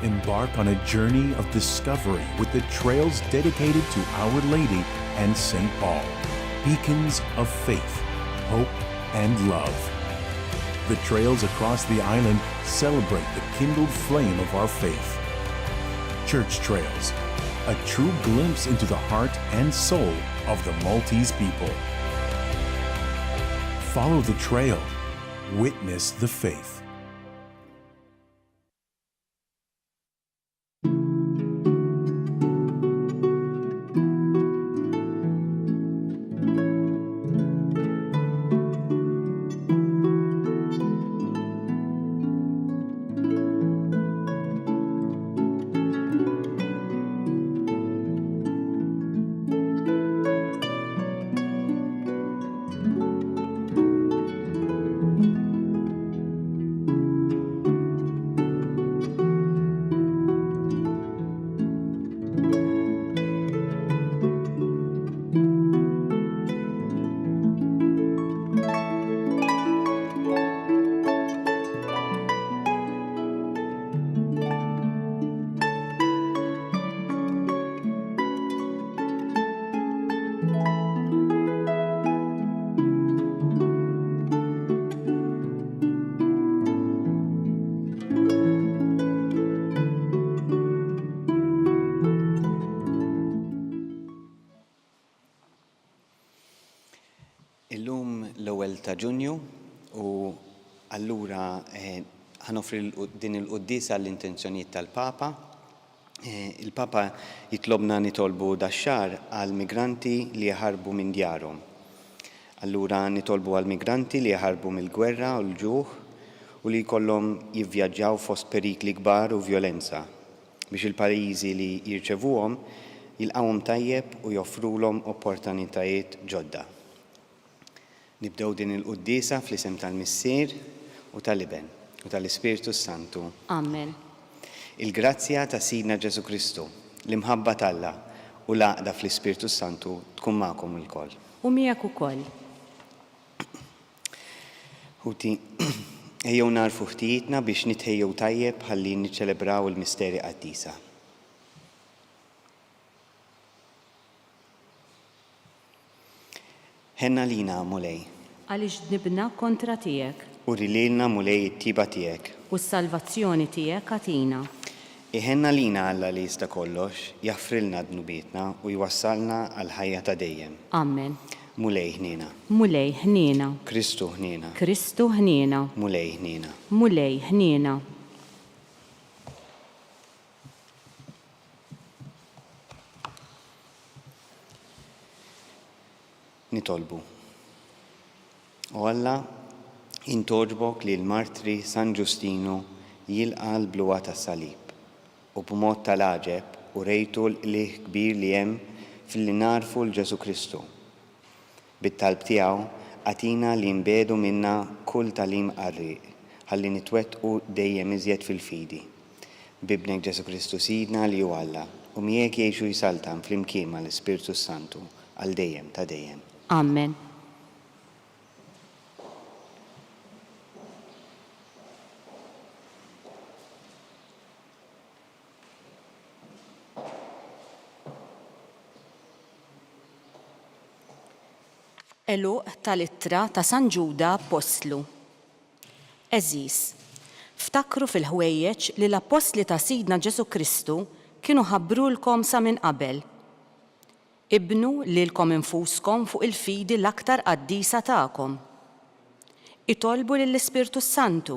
Embark on a journey of discovery with the trails dedicated to Our Lady and St. Paul, beacons of faith, hope, and love. The trails across the island celebrate the kindled flame of our faith. Church Trails, a true glimpse into the heart and soul of the Maltese people. Follow the trail. Witness the faith. Illum l-ewwel ta' Ġunju u allura ħa noffri din il-quddiesa għall-intenzjonijiet tal-Papa. Il-Papa jitlobna nitolbu dax-xahar għall-migranti li jaħarbu minn djarhom. Allura nitolbu għall-migranti li jaħarbu mill-gwerra u l-ġuħ u li jkollhom jivvjaġġaw fost perikli kbar u vjolenza, biex il-pajjiżi li jirċevuhom jilqgħuhom tajjeb u joffrulhom opportunitajiet ġodda. Nibdew din il-quddiesa fl-isem tal-Missier, u tal-Iben, u tal-Ispirtu s-Santu. Amen. Il-grazzja ta' Sidna Ġesù Kristu, l-imħabba t'Alla, u l-għaqda fl-Ispirtu s-Santu tkun magħkom ilkoll. U miegħek ukoll. Ħuti, ejjew nagħrfu ħtijietna biex nitħejjew tajjeb ħalli niċċelebraw il-misteri qaddisa. Ħenn għalina, Mulej. Għaliex dnibna kontra tiegħek. Uri lilna, Mulej, it-tieba tiegħek. U s-salvazzjoni tiegħek agħtina. Iħenn għalina Alla li jista' kollox, jaħfrilna dnubietna u jwassalna għall-ħajja ta' dejjem. Amen. Mulej ħniena. Mulej ħniena. Kristu ħniena. Kristu ħniena. Mulej ħniena. Mulej ħniena. Nitolbu. O Alla, int għoġbok li l-martri San Ġustinu jilqa' l-bluha tas-salib, u b'mod tal-għaġeb urejtu l-qligħ kbir li hemm filli nagħrfu 'l Ġesù Kristu. Bit-talb tiegħu, agħtina li nbiegħdu minna kull tagħlim qarrieq, ħalli nitwettqu dejjem iżjed fil-fidi. B'Ibnek Ġesù Kristu Sidna li hu Alla, u miegħek jgħix u jsaltan flimkien mal-Ispirtu s-Santu, għal dejjem ta' dejjem. Amen. Għeluq tal-Ittra ta' San Ġuda Appostlu. Għeżież, ftakru fil-ħwejjeġ li l-appostli ta' Sidna Ġesù Kristu kienu ħabbrulkom sa minn qabel. Ibnu lilkom infuskom fuq il-fidi l-aktar qaddisa tagħkom. Itolbu lill-Ispirtu s-Santu.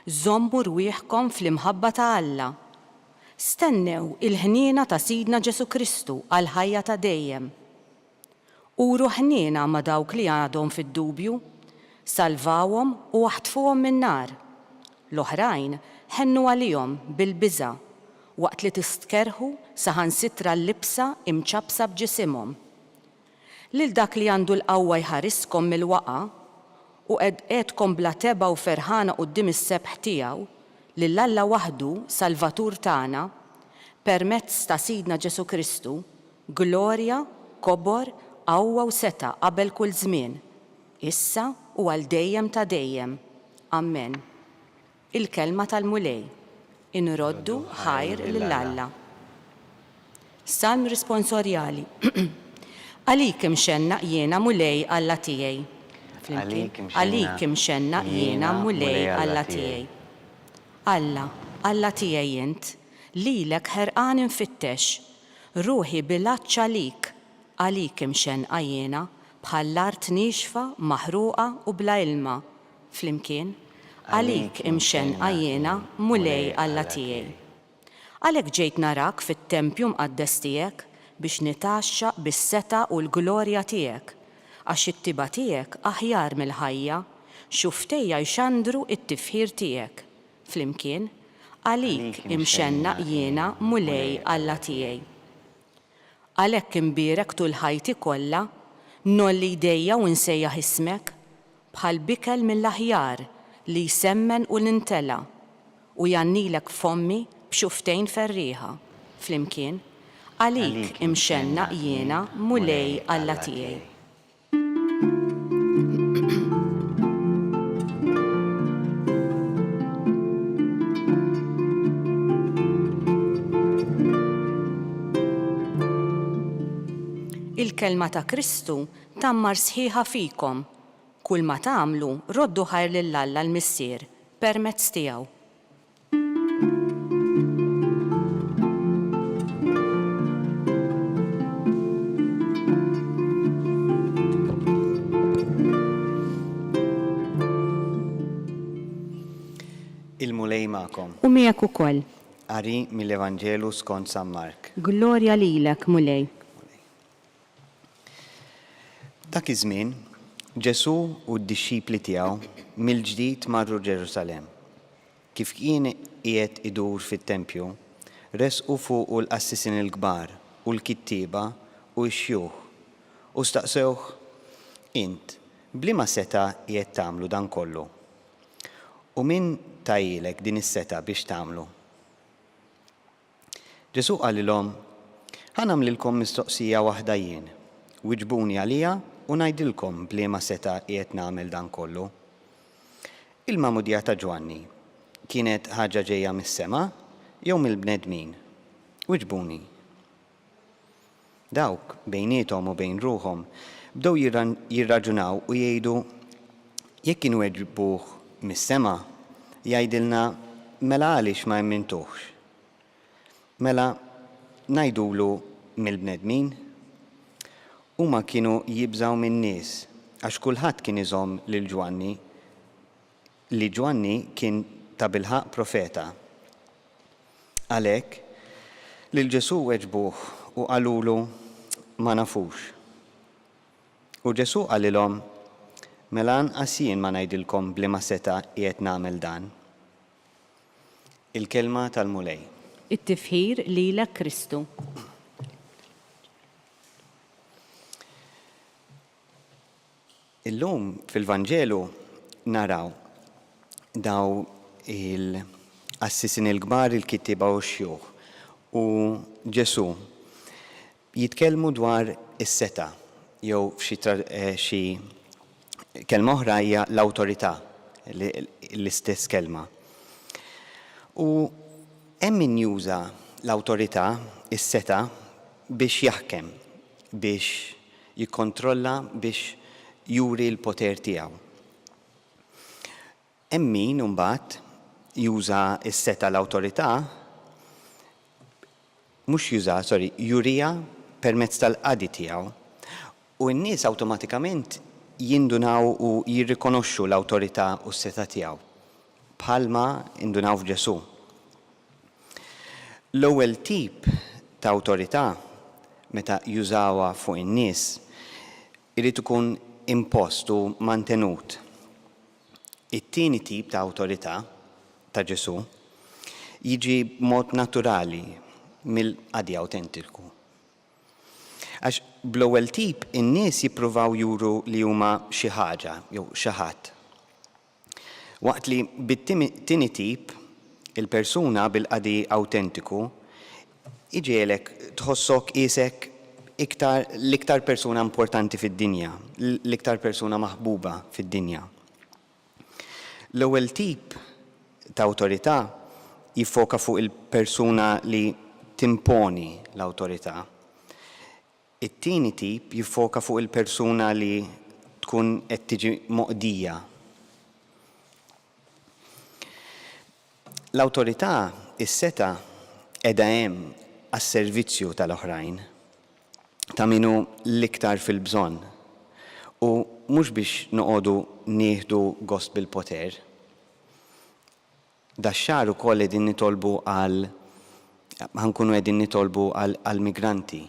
Żommu rwieħkom fl-imħabba ta' Alla. Stennew il-ħniena ta' Sidna Ġesù Kristu għall-ħajja ta' dejjem. Uru ħniena ma' dawk li għadhom fid-dubju, salvawhom u aħtfuhom min-nar. L-oħrajn ħennu għalihom bil-biża' waqt li tistkerrħu saħansitra l-libsa imċappsa b'ġisimhom. Lil dak li għandu l-qawwa jħariskom mill-waqgħa u qegħedkom bla tebgħa u ferħana quddiem is-sebħ tiegħu, lil Alla waħdu Salvatur tagħna, permezz ta' Sidna Ġesù Kristu, Glorja, kobor, qawwa u setgħa qabel kull żmien, issa u għal dejjem ta' dejjem. Ammen. Il-Kelma tal-Mulej. Inroddu ħajr lil Alla. Salm risponsorjali. Għalik imxennaq jiena Mulej Alla tiegħi. Flimkien. Għalik imxennaq jiena Mulej Alla tiegħi. Alla, Alla tiegħi int, lilek ħerqan infittex. Ruħi bil-għatx għalik, għalik imxennqa jiena, bħall-art niexfa, maħruqa u bla ilma. Flimkien. Għalik imxennqa jiena Mulej Alla tiegħi. Għalhekk ġejt narak fit-tempju mqaddes tiegħek biex nitgħaxxaq bis-setgħa u l-glorja tiegħek, għax it-tibgħa tiegħek aħjar mill-ħajja, xufftejja jxandru t-tifħir tiegħek. Flimkien, Għalik imxennaq jiena, Mulej Alla tiegħi. Għalhekk imbierek tul ħajti kollha, ngħolli jdejja u nsejjaħ ismek, bħal b'ikel mill-aħjar li jsemmen u l-intela', u jgħannilek f'fommi b'xufftejn ferrieħa, flimkien, Għalik imxennaq jiena, Mulej Alla tiegħi. Il-kelma ta' Kristu tgħammar sħiħa fikom. Kulma tagħmlu, roddu ħajr lil Alla l-Missier permezz tiegħu. Il-Mulej magħkom. U miegħek ukoll. Qari mill-Evanġelu skont San Mark. Glorja lilek, Mulej. Dak iż-żmien, Ġesù u d-dixxipli tiegħu mill-ġdid marru Ġerusalemm. Kif kien qiegħed idur fit-tempju, resqu fuqu l-qassisin il-kbar u l-kittieba u x-xjuħ, u staqsewh, Int, b'liema setgħa qiegħed tagħmlu dan kollu? U min tahielek din is-setgħa biex tagħmlu? Ġesù qalilhom, Ħa nagħmlilkom mistoqsija waħda jien. Wiġbuni għaliha u ngħidilkom b'liema setgħa qiegħed nagħmel dan kollu. Il-magħmudija ta' Ġwanni kienet ħaġa ġejja mis-sema jew mill-bnedmin? Wiġbuni. Dawk, bejniethom u bejn ruħhom, bdew jirraġunaw u jgħidu, Jekk inweġbuh mis-sema, jgħidilna, 'Mela għaliex ma emmintuhx? Mela ngħidulu mill-bnedmin? Huma kienu jibżgħu min-nies, għax kulħadd kien iżomm lil Ġwanni, li Ġwanni kien tabilħaqq profeta. Għalhekk, lil Ġesù weġbuh u qalulu, Ma nafux. U Ġesù qalilhom, Mela anqas jien ma ngħidilkom b'liema setgħa qiegħed nagħmel dan. Il-Kelma tal-Mulej. It-tifħir lilek Kristu. Illum fil-Vanġelu naraw daw il-qassisin il-kbar, il-kittieba u x-xjuħ u Ġesù jitkellmu dwar is-setgħa jew f'xi xi kelma oħra hija l-awtorità, l-istess kelma. U hemm min juża l-awtorità, is-setgħa biex jaħkem, biex jikkontrolla biex juri l-poter tiegħu. Hemm min imbagħad juża s-setgħa l-awtorità, mhux jużaha, sorry, juriha permezz tal-qadi tiegħu. U n-nies awtomatikament jindunaw u jirrikonoxxu l-awtorità u s-setgħa tiegħu, bħalma indunaw f'Ġesù. L-ewwel tip ta' awtorità, meta jużawha fuq in-nies, irid ikun impost u mantenut. It-tieni tip ta' awtorità, ta' Ġesù, jiġi b'mod naturali mill-qadi awtentiku. Għax bl-ewwel tip in-nies jippruvaw juru li huma xi ħaġa jew xi ħadd. Waqt li bit-tieni tip, il-persuna bil-qadi awtentiku iġegħlek tħossok qiesek iktar l-iktar persuna importanti fid-dinja, l-iktar persuna maħbuba fid-dinja. L-ewwel tip ta' awtorità. jiffoka fuq il-persuna li timponi l-awtorità. It-tieni tip jiffoka fuq il-persuna li tkun qed tiġi moqdija. L-awtorità, is-setgħa, qiegħda hemm għas-servizzju tal-oħrajn, ta' min hu l-iktar fil-bżonn, u mhux biex noqogħdu nieħdu gost bil-poter. Dax-xahar ukoll qegħdin nitolbu għal, ħa nkunu qegħdin nitolbu għall-migranti.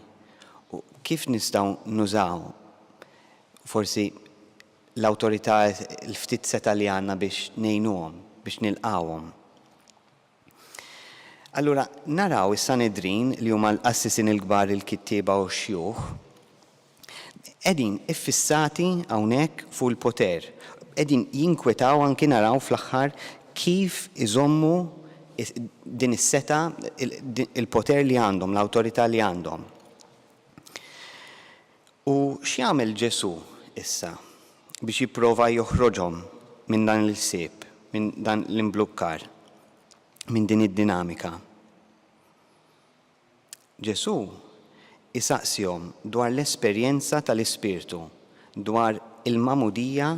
U kif nistgħu nużaw forsi l-awtorità, l-ftit setgħa li għandna biex ngħinuhom, biex nilqgħuhom. Allura naraw is-Sanedrin li huma l-qassisin il-kbar, il-kittieba u x-xjuħ, qegħdin iffissati hawnhekk fuq il-poter. Qegħdin jinkwetaw anki naraw fl-aħħar kif iżommu din is-setgħa, il-poter li għandhom, l-awtorità li għandhom. U x'jagħmel Ġesù issa biex jipprova joħroġhom minn dan il-ħsieb, minn dan l-imblukkar, minn din id-dinamika? Ġesù jsaqsihom dwar l-esperjenza tal-Ispirtu, dwar il-magħmudija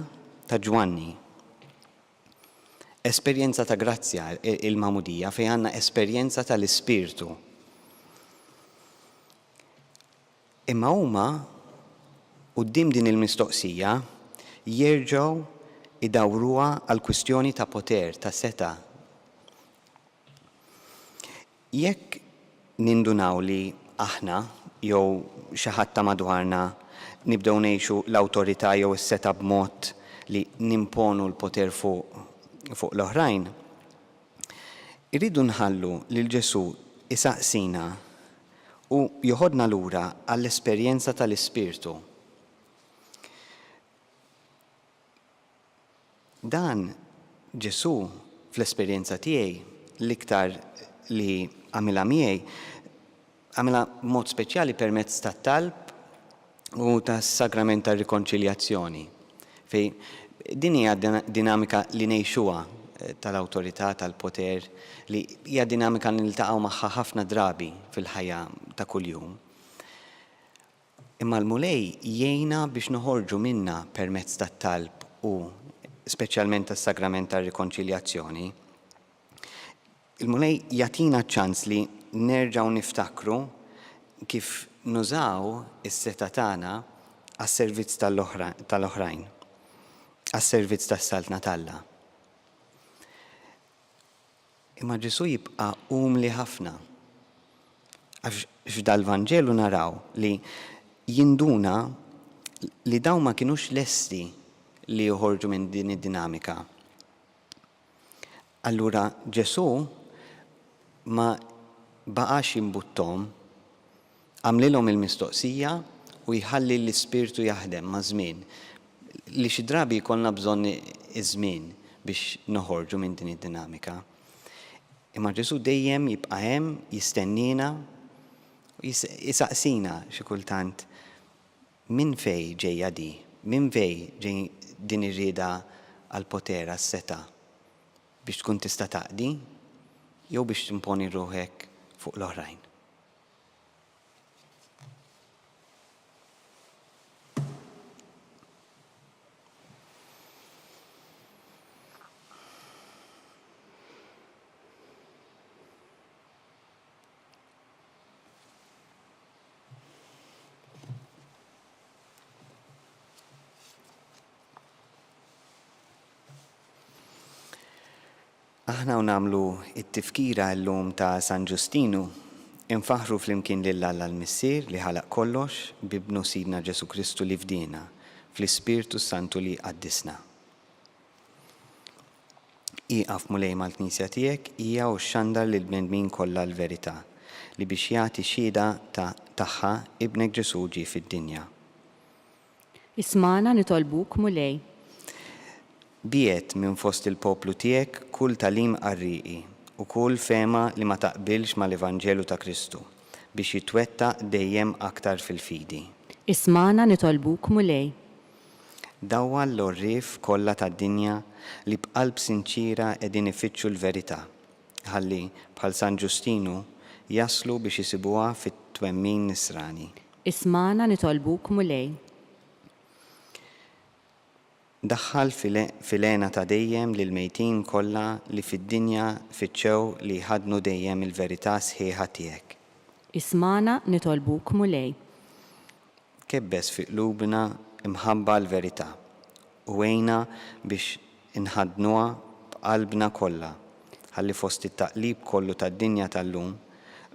ta' Ġwanni. Esperjenza ta' grazzja il-magħmudija fejn għandna esperjenza tal-Ispirtu. Imma huma, quddiem din il-mistoqsija, jerġgħu jdawruha għal kwistjoni ta' poter, ta' setgħa. Jekk nindunaw li aħna, jew xi ħadd ta' madwarna, nibdew ngħixu l-awtorità jew is-setgħa b'mod li nimponu l-poter fuq fuq l-oħrajn, irridu nħallu lil Ġesù jsaqsina u joħodna lura għall-esperjenza tal-Ispirtu. Dan Ġesù, fl-esperjenza tiegħi, l-iktar li għamilha miegħi, għamilha b'mod speċjali permezz tat-talb u tas-sagrament tar-rikonċiljazzjoni, fejn din hija dinamika li ngħixuha tal-awtorità, tal-poter, li hija dinamika li niltaqgħu magħha ħafna drabi fil-ħajja ta' kuljum. Imma l-Mulej jgħinna biex noħorġu minnha permezz tat-talb u speċjalment tas-sagrament tar-rikonċiljazzjoni. Il-Mulej jagħtina ċ-ċans li nerġgħu niftakru kif nużaw is-setgħa tagħna għas-servizz tal-oħrajn, għas-servizz tas-Saltna t'Alla. Imma Ġesù jibqa' umli ħafna. Għax f'dal-Vanġelu naraw li jinduna li dawn ma kinux lesti li joħorġu minn din id-dinamika. Allura Ġesù ma baqax jimbutthom, għamlilhom il-mistoqsija u jħalli l-Ispirtu jaħdem maż-żmien, li xi drabi jkollna bżonn iż-żmien biex noħorġu minn din id-dinamika. Imma Ġesù dejjem jibqa' hemm jistenniena u jsaqsina xi kultant minn fejn ġejja di, minn fejn ġej din ir-rieda għall-poter, għas-setgħa, biex tkun tista' taqdi jew biex timponi ruħek fuq l-oħrajn. Aħna u nagħmlu t-tifkira llum ta' San Ġustinu, infaħħru flimkien lil Alla l-Missier li ħalaq kollox, b'Ibnu Sidna Ġesù Kristu li fdiena, fl-Ispirtu s-Santu li jqaddisna. Ieqaf, Mulej, mal-Knisja tiegħek, hija u xxandar lill-bnedmin kollha l-verità, li biex jagħti xhieda ta' tagħha Ibnek Ġesù ġie fid-dinja. Ismagħna nitolbuk, Mulej. Biegħed minn fost il-poplu tiegħek kull tagħlim qarrieqi u kull fehma li ma taqbilx mal-Evanġelu ta' Kristu, biex jitwettaq dejjem aktar fil-fidi. Ismagħna nitolbuk, Mulej. Dawwal l-għorrief kollha tad-dinja li b'qalb sinċiera qegħdin ifittxu l-verità. Ħalli, bħal San Ġustinu, jaslu biex isibuha fit-twemmin Nisrani. Ismagħna nitolbuk Mulej. Daħħal fil-hena ta' dejjem lill-mejtin kollha li fid-dinja fittxew li jħaddnu dejjem il-verità sħiħa tiegħek. Ismagħna nitolbuk Mulej. Kebbes fi qlubna mħabba għall-verità u għinna biex inħaddnuha b'qalbna kollha ħalli fost it-taqlib kollu tad-dinja tal-lum,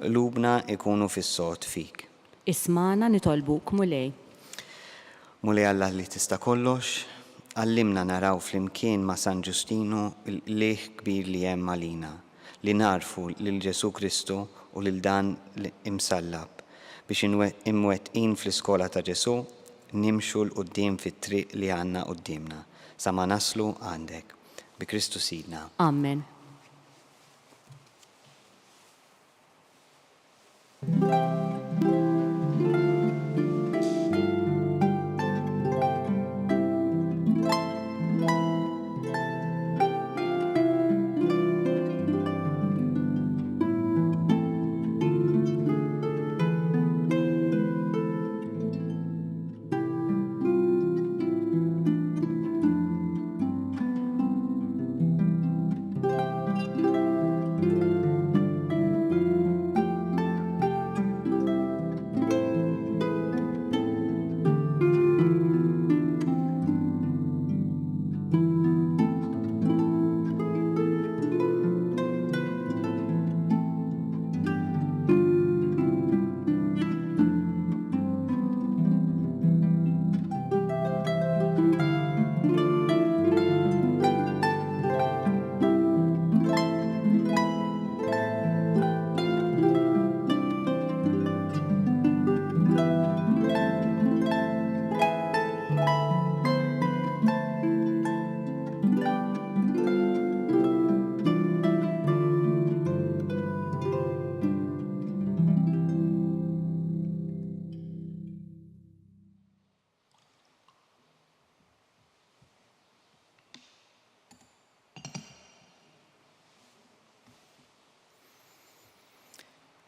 qlubna jkunu fis-sod fik. Ismagħna nitolbuk Mulej. Mulej Alla li tista' kollox, għallimna naraw flimkien ma' San Ġustinu l-qligħ kbir li hemm għalina li nagħrfu lil Ġesù Kristu u lil dan l-Imsallab biex imwettqin fl-iskola ta' Ġesù nimxu 'l quddiem fit-triq li għandna quddiemna sa ma naslu għandek. Bi Kristu Sidna. Amen.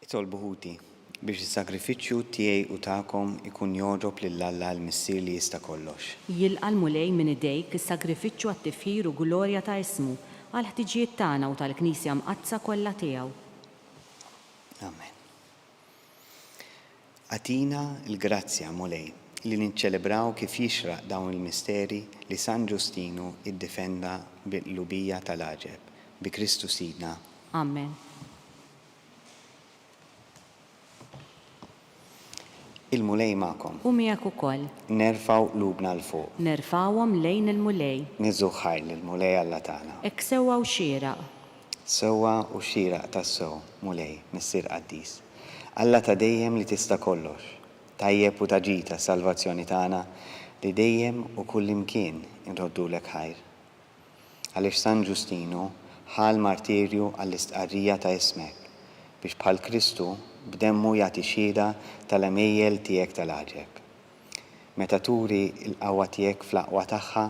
Itolbu ħuti, biex is-sagrifiċċju tiegħi u tagħkom ikun jogħġob lil Alla l-Missier li jista' kollox. Jilqa' l-Mulej minn idejk is-sagrifiċċju għat-tifħir u glorja ta' ismu, għall-ħtiġijiet tagħna u tal-Knisja Mqaddsa kollha tiegħu. Amen. Agħtina l-grazzja, Mulej, li niċċelebraw kif jixraq dawn il-misteri li San Ġustinu iddefenda bi qlubija tal-għaġeb. Bi Kristu Sidna. Amen. Il-Mulej magħkom. U miegħek ukoll. Nerfgħu qlubna 'l fuq. Nerfgħuhom lejn il-Mulej. Niżżuh ħajr lill-Mulej Alla tagħna. Hekk sewwa u xieraq. Sewwa u xieraq tassew, Mulej, Missier qaddis. Alla ta' dejjem li tista' kollox, tajjeb u ta' ġid għas-salvazzjoni tagħna li dejjem u kullimkien inroddulek ħajr. Għaliex San Ġustinu ħa l-martirju għall-istqarrija ta' ismek, biex bħal Kristu b'demmu jagħti xhieda tal-għemejjel tiegħek tal-għaġeb. Meta turi l-qawwa tiegħek fl-aqwa tagħha,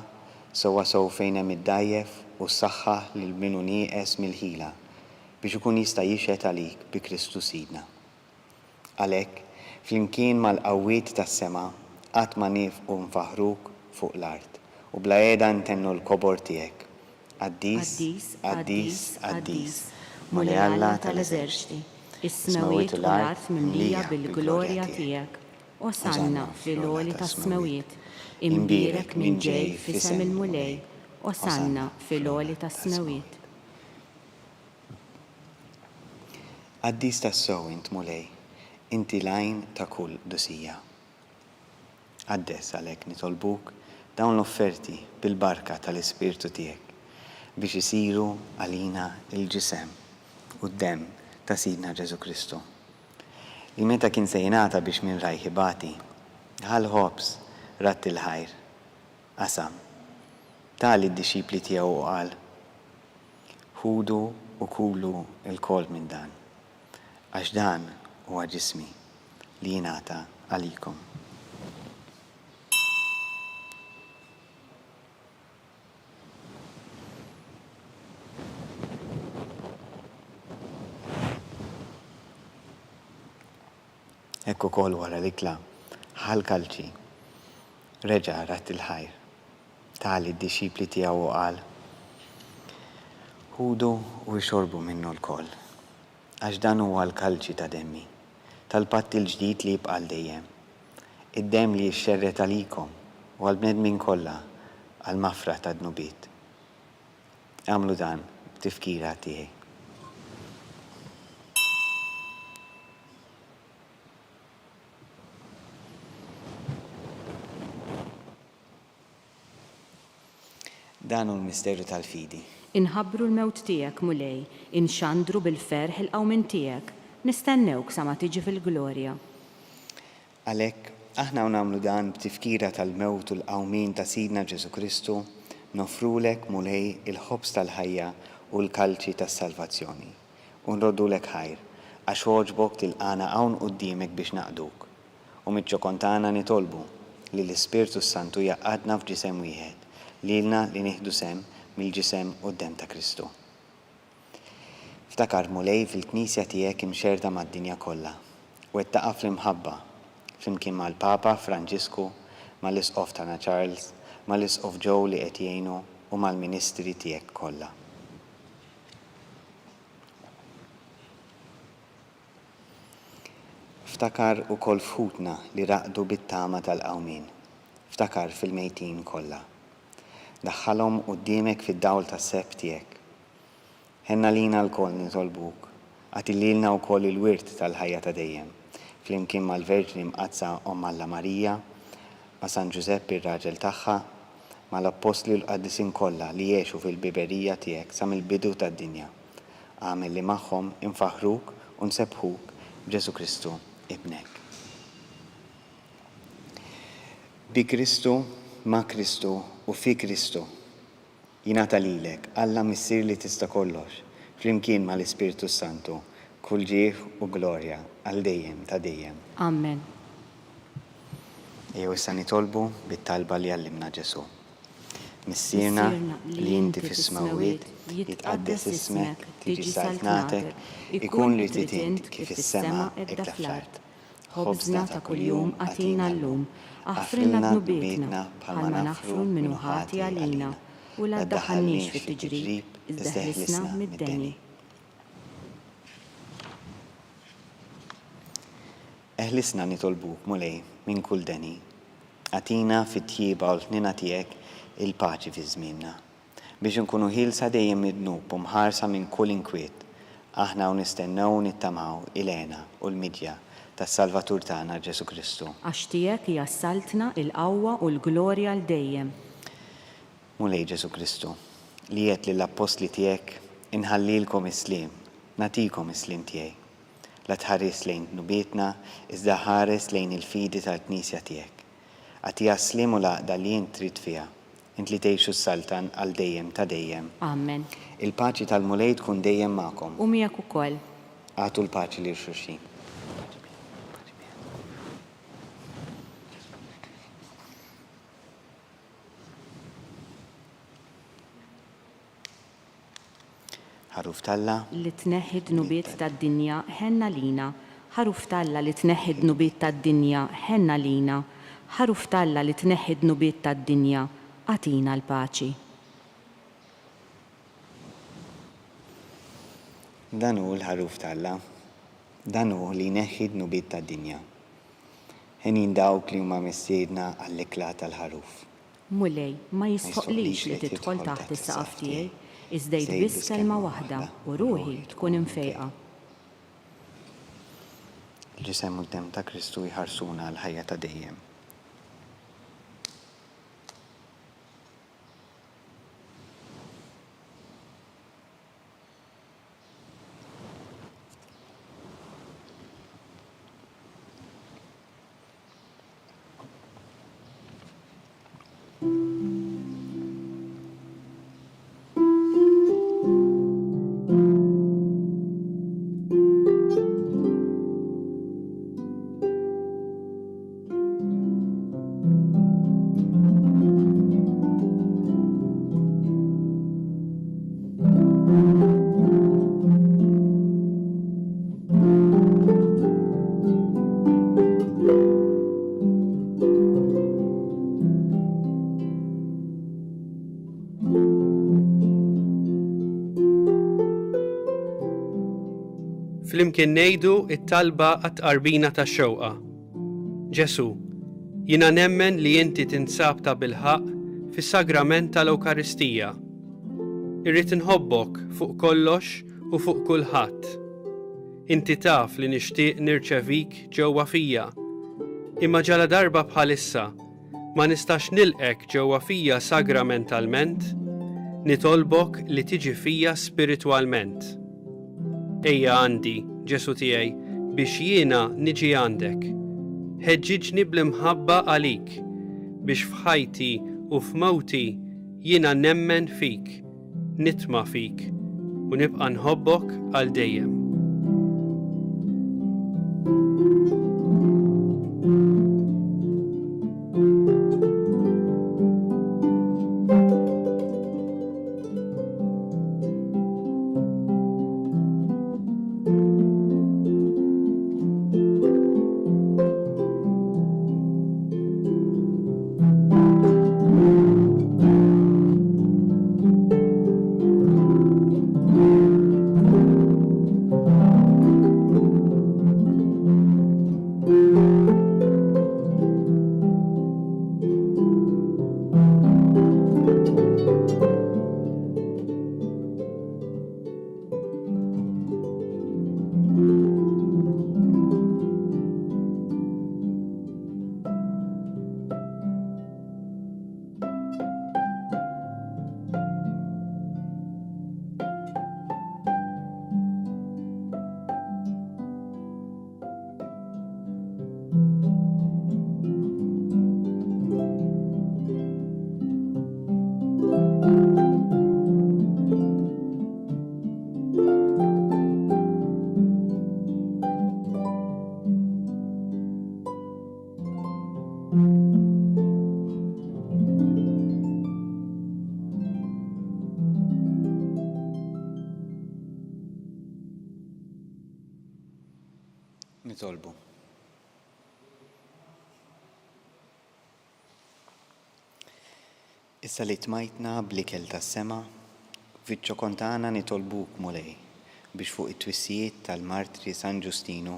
sewwasew fejn hemm id-dgħajjef u ssaħħaħ lil min hu nieqes mill-ħila, biex ikun jista' jixhed għalik bi Kristu Sidna. Għalhekk, flimkien mal-qawwiet tas-sema, qatt ma niefqu nfaħħruk fuq l-art, u bla qiegħda ntennu l-kobor tiegħek. Qaddis, qaddis, qaddis, Mulej Alla tal-eżerċti, is-smewwiet u l-art mimlija bil-glorja tiegħek. Osanna fil-għoli tas-smewwiet, imbierek min ġej f'isem il-Mulej, Osanna fil-għoli tas-smewwiet. Qaddis tassew int, Mulej, inti l-għajn ta' kull qdusija. Qaddes, għalhekk nitolbuk, dawn l-offerti bil-barka tal-Ispirtu tiegħek, biex isiru għalina l-ġisem u d-demm ta' Sidna Ġesù Kristu. Li meta kien se jingħata biex minn rajh ibati, ħa l-ħobż, radd il-ħajr, qasam, ta lid-dixxipli tiegħu u qal, Ħudu u kulu lkoll minn dan, għax dan huwa ġismi li jingħata għalikom. Hekk ukoll wara l-ikla, ħa l-kalċi, reġa' radd il-ħajr, ta lid-dixxipli tiegħu u qal, Ħudu u ixorbu minnu lkoll, għax dan huwa l-kalċi ta' demmi, tal-patt il-ġdid li jibqa' għal dejjem, id-demm li jixxerred għalikom u għall-bnedmin kollha għall-maħfra tad-dnubiet. Agħmlu dan b'tifkira tiegħi. Dan hu l-misteru tal-fidi. Inħabbru l-mewt tiegħek, Mulej, inxandru bil-ferħ il-qawmien tiegħek, nistennewk sa ma tiġi fil-glorja. Għalhekk, aħna u nagħmlu dan b'tifkira tal-mewt u l-qawmien ta' Sidna Ġesù Kristu, noffrulek, Mulej, il-ħobż tal-ħajja u l-kalċi tas-salvazzjoni, u nroddulek ħajr, għax għoġbok tilqagħna hawn quddiemek biex naqduk. U miċ-ċokon tagħna nitolbu li l-Ispirtu s-Santu jgħaqqadna f'ġisem wieħed, lilna li nieħdu sehem mill-Ġisem u d-Demm ta' Kristu. Ftakar, Mulej, fil-Knisja tiegħek imxerrda mad-dinja kollha. Wettaqha fl-imħabba, flimkien mal-Papa Franġisku, mal-Isqof tagħna Charles, mal-Isqof Joe li qed jgħinu u mal-ministri tiegħek kollha. Ftakar ukoll f'ħutna li raqdu bit-tama tal-qawmien. Ftakar fil-mejtin kollha. Daħħalhom quddiemek fid-dawl tas-sebħ tiegħek. Ħenn għalina lkoll nitolbuk, agħti lilna wkoll il-wirt tal-ħajja ta' dejjem, flimkien mal-Verġni Mqaddsa Omm Alla Marija, ma' San Ġużepp ir-raġel tagħha, mal-Appostli u l-qaddisin kollha li għexu fil-biberija tiegħek sa mill-bidu tad-dinja. Agħmel li magħhom infaħħruk u nsebbħuk b'Ġesù Kristu, Ibnek. Bi Kristu, ma' Kristu u fi Kristu. Jingħata lilek, Alla Missier li tista' kollox, flimkien ma' l-Ispirtu s-Santu, kull ġieħ u glorja għal dejjem ta' dejjem. Amen. Ejjew issa nitolbu bit-talba li għallimna Ġesù. Missierna li inti fis-smewwiet, jitqaddes ismek, tiġi saltnatek, ikun li trid int kif fis-sema hekk fl-art. Ħobżna ta' kuljum agħtina llum. Aħfrilna dnubietna, bħalma naħfru 'l min hu ħati għalina, u la ddaħħalniex fit-tiġrib, iżda eħlisna mid-deni. Eħlisna, nitolbuk, Mulej, minn kull deni. Agħtina fit-tjieba u l-ħniena tiegħek il-paċi fi żmienna. Biex inkunu ħielsa dejjem mid-dnub u mħarsa minn kull inkwiet, aħna u nistennew u nittamaw il-hena u l-miġja tas-Salvatur tagħna Ġesù Kristu. Għax tiegħek hija s-saltna, il-qawwa u l-glorja għal dejjem. Mulej Ġesù Kristu, li għedt lill-appostli tiegħek, Inħallilkom is-sliem, nagħtikom is-sliem tiegħi. La tħares lejn dnubietna, iżda ħares lejn il-fidi tal-Knisja tiegħek. Agħtiha s-sliem u l-għaqda li int trid fiha, int li tgħix u ssaltan għal dejjem ta' dejjem. Amen. Il-paċi tal-Mulej tkun dejjem magħkom. U miegħek ukoll. Agħtu l-paċi lil xulxin. Ħaruf t'Alla. Li tneħħi d-dnubiet tad-dinja, ħenn għalina. Ħaruf t'Alla li tneħħi d-dnubiet tad-dinja, ħenn għalina. Ħaruf t'Alla li tneħħi d-dnubiet tad-dinja, agħtina l-paċi. Dan hu l-Ħaruf t'Alla. Dan hu li jneħħi d-dnubiet tad-dinja. Henjin dawk li huma mistiedna għall-ikla tal-Ħaruf. Mulej, ma jistħoqqlix li tidħol taħt is-saqaf tiegħi, iżda għid biss kelma waħda, u ruħi tkun imfejqa. Il-Ġisem u d-Demm ta' Kristu jħarsuna għall-ħajja ta' dejjem. Flimkien ngħidu t-talba għat-tqarbina tax-xewqa. Ġesù, jiena nemmen li inti tinsab tabilħaqq fis-Sagrament tal-Ewkaristija. Irrid inħobbok fuq kollox u fuq kulħadd. Inti taf li nixtieq nirċevik ġewwa fija, imma ġaladarba bħalissa ma nistax nilqgħek ġewwa fija sagramentalment, nitolbok li tiġi fija spiritwalment. Ejja għandi, Ġesù tiegħi, biex jiena niġi għandek. Ħeġġiġni bl-imħabba għalik, biex f'ħajti u f'mewti jiena nemmen fik. Nitma' fik u nibqa' nħobbok għal dejjem. Nitolbu. Issa li tmajtna bl-ikel tas-sema, fiċ-ċokon tagħna nitolbuk, Mulej, biex fuq it-twissijiet tal-martri San Ġustinu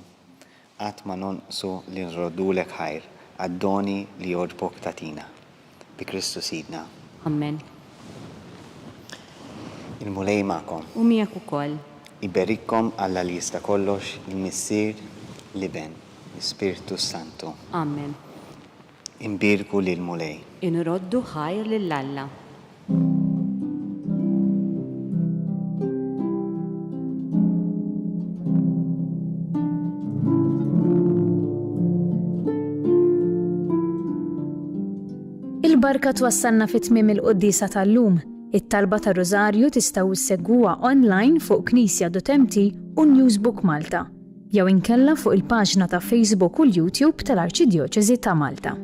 qatt ma nonqsu li nroddulek ħajr għad-doni li jogħġbok tagħtina. Bi Kristu Sidna. Ammen. Il-Mulej magħkom. U miegħek ukoll. Iberikkom Alla li jista' kollox, il-Missier, l-Iben, l-Ispirtu s-Santu. Ammen. Inbierku lill-Mulej. Inroddu ħajr lil Alla. Il-barka twassalna fi tmiem il-quddiesa tal-lum. It-talba tar-Rużarju tistgħu ssegwuha online fuq knisja.mt u Newsbook Malta, jew inkella fuq il-paġna ta' Facebook u l-YouTube tal-Arċidjoċesi ta' Malta.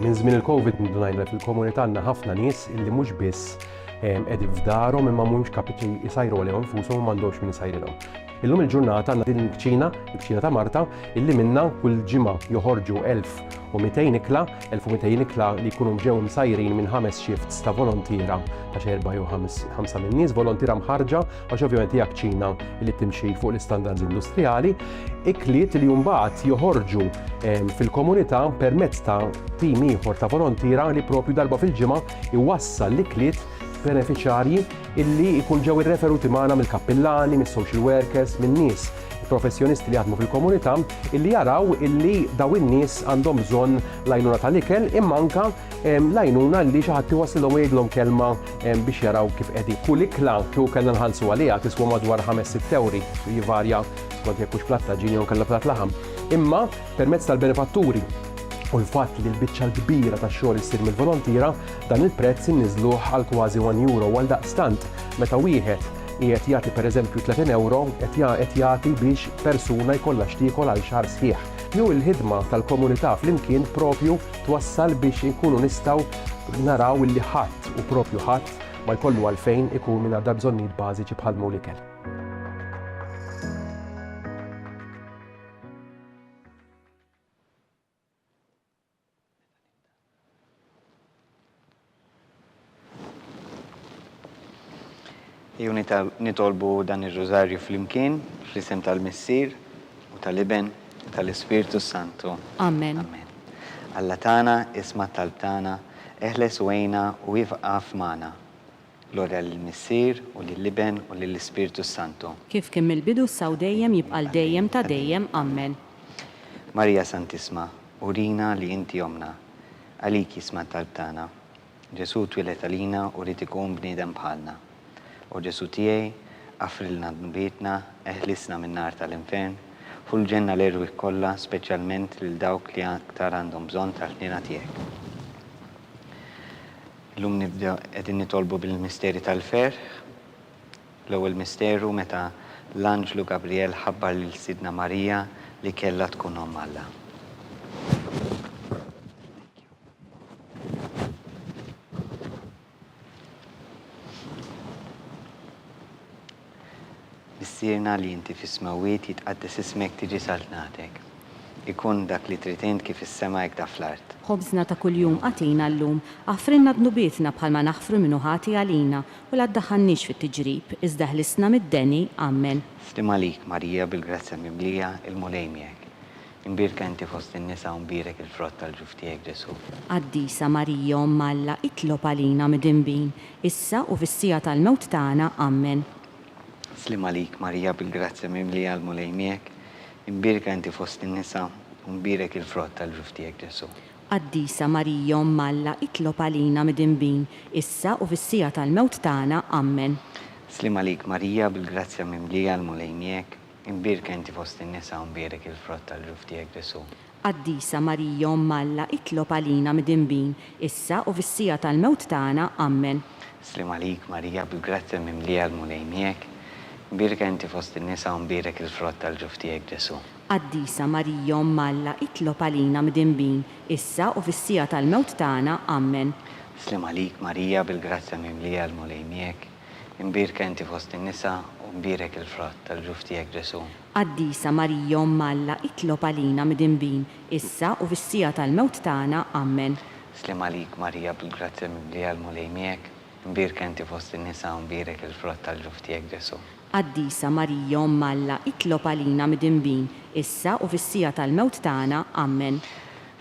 Minn żmien il-Covid ndunajna li fil-komunità għandna ħafna nies illi mhux biss ehm, qegħdin f'darhom imma mhumiex kapaċi jsajru għalihom infushom u m'għandhomx min isajrilhom. Illum il-ġurnata għandna din il-kċina, il-kċina ta' Marta, illi minna kull ġimgħa joħorġu 1200 ikla, 1200 ikla li jkunu ġew imsajrin minn ħames shifts ta' volontiera ta' xi erba' jew ħamsa minn nies, volontiera mħarġa għax ovvjament hija kċina li timxi fuq l-istandards industrijali, ikliet li mbagħad joħorġu ehm, fil-komunità permezz ta' tim ieħor ta' volontiera li propju darba fil-ġimgħa iwassal l-ikliet beneficjarji illi jkun ġew irreferuti magħna mill-kappillani, mis-social workers, minn nies professjonisti li jaħdmu fil-komunità illi jaraw illi daw in-nies għandhom bżonn l-għajnuna tal-ikel imma anka l-għajnuna li xi ħadd iwasslilhom u jgħidilhom kelma biex jaraw kif qegħdin. Kull ikla kieku kellna nħallsu għaliha tiswa madwar 5-6 ewri, jivarja skont jekk hux platt għaġin jew inkella platt laħam. Imma permezz tal-benefatturi u l-fatt li l-biċċa l-kbira tax-xogħol issir mill-volontiera, dan il-prezz inniżluh għal kważi 1 euro u għaldaqstant meta wieħed qiegħed jagħti pereżempju 30 ewro qed jagħti biex persuna jkollha x'tiekol għal xahar sħiħ. Jew il-ħidma tal-komunità flimkien propju twassal biex inkunu nistgħu naraw illi ħadd, u propju ħadd, ma jkollu għalfejn ikun mingħajr dal-bżonnijiet bażiċi bħal m'hu l-ikel. Ejjew nitolbu dan ir-Rużarju flimkien, fl-isem tal-Missier, u tal-Iben, u tal-Ispirtu s-Santu. Amen. Amen. Alla tagħna, isma' t-talb tagħna, eħles u għinna u ieqaf magħna. Glorja lill-Missier, u lill-Iben, u lill-Ispirtu s-Santu. Kif kien mill-bidu issa u dejjem jibqa' għal dejjem ta' dejjem. Amen. Marija Santissma, urina li inti Ommna. Għalik jisma' t-talb tagħna. Ġesù twieled għalina u ried ikun bniedem bħalna. O Ġesù tiegħi, aghfrilna dnubietna, eħlisna min-nar tal-infern, ħu l-ġenna l-erwieħ kollha, speċjalment lil dawk li aktar għandhom bżonn tal-ħniena tiegħek. Illum nibdew qegħdin nitolbu bil-misteri tal-ferħ. L-ewwel misteru meta l-anġlu Gabriel ħabbar lil Sidna Marija li kellha tkun omm Alla. Missierna li inti fis-smewwiet jitqaddes ismek tiġi saltnatek. Ikun dak li trid int kif fis-sema hekk da fl-art. Ħobżna ta' kuljum agħtina llum. Aħfrilna dnubietna bħalma naħfru min hu ħati għalina, u la ddaħħalniex fit-tiġrib, iżda ħlisna mid-deni. Ammen. Sliem għalik, Marija, bil-grazzja mimlija, il-Mulej miegħek. Imbierka inti fost in-nisa u mbierek il-frott tal-ġuf tiegħek, Ġesù. Qaddisa Marija, Omm Alla, itlob għalina midinbin, issa u fis-siegħa tal-mewt tagħna. Ammen. Sliem għalik, Marija, bil-grazzja mimlija, l-Mulej miegħek. Imbierka inti fost in-nisa u mbierek il-frott tal-ġuf tiegħek, Ġesù. Qaddisa Marija, Omm Alla, itlob għalina midinbin, issa u fis-siegħa tal-mewt tagħna. Ammen. Sliem għalik, Marija, bil-grazzja mimlija, l-Mulej miegħek. Imbierka inti fost in-nisa u mbierek il-frott tal-ġuf tiegħek Ġesù. Qaddisa Marija Omm Alla itlob għalina midinbin, issa u fis-siegħa tal-mewt tagħna. Ammen. Sliem għalik Marija bil-grazzja mimlija l-Mulej miegħek, imbierka inti fost in-nisa u mbierek il-frott tal-ġuf tiegħek Ġesù. Qaddisa Marija Omm Alla itlob għalina midinbin, issa u fis-siegħa tal-mewt tagħna. Ammen. Sliem għalik Marija bil-grazzja mimlija l-Mulej miegħek, Imbierka inti fost in-nisa, u mbierek il-frott tal-ġuf tiegħek Ġesù. Qaddisa Marija Omm Alla itlob għalina midinbin, issa u fis-siegħa tal-mewt tagħna. Ammen. Sliem għalik Marija bil-grazzja mimlija l-Mulej miegħek, imbierka inti fost in-nisa u mbierek il-frott tal-ġuf tiegħek Ġesù. Qaddisa Marija Omm Alla itlob għalina midinbin, issa u fis-siegħa tal-mewt tagħna. Ammen.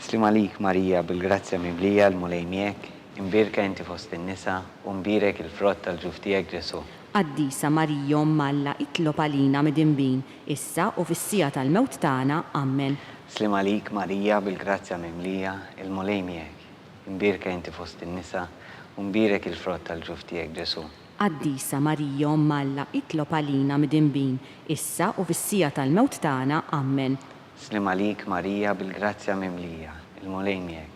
Sliem għalik Marija bil-grazzja mimlija l-Mulej miegħek, Imbierka inti fost in-nisa, u mbierek il-frott tal-ġuf tiegħek Ġesù. Qaddisa Marija Omm Alla itlob għalina midinbin, issa u fis-siegħa tal-mewt tagħna. Ammen. Sliem għalik Marija bil-grazzja mimlija, il-Mulej miegħek. Imbierka inti fost in-nisa, u mbierek il-frott tal-ġuf tiegħek Ġesù. Qaddisa Marija Omm Alla itlob għalina midinbin, issa u fis-siegħa tal-mewt tagħna. Ammen. Sliem għalik Marija bil-grazzja mimlija, il-Mulej miegħek.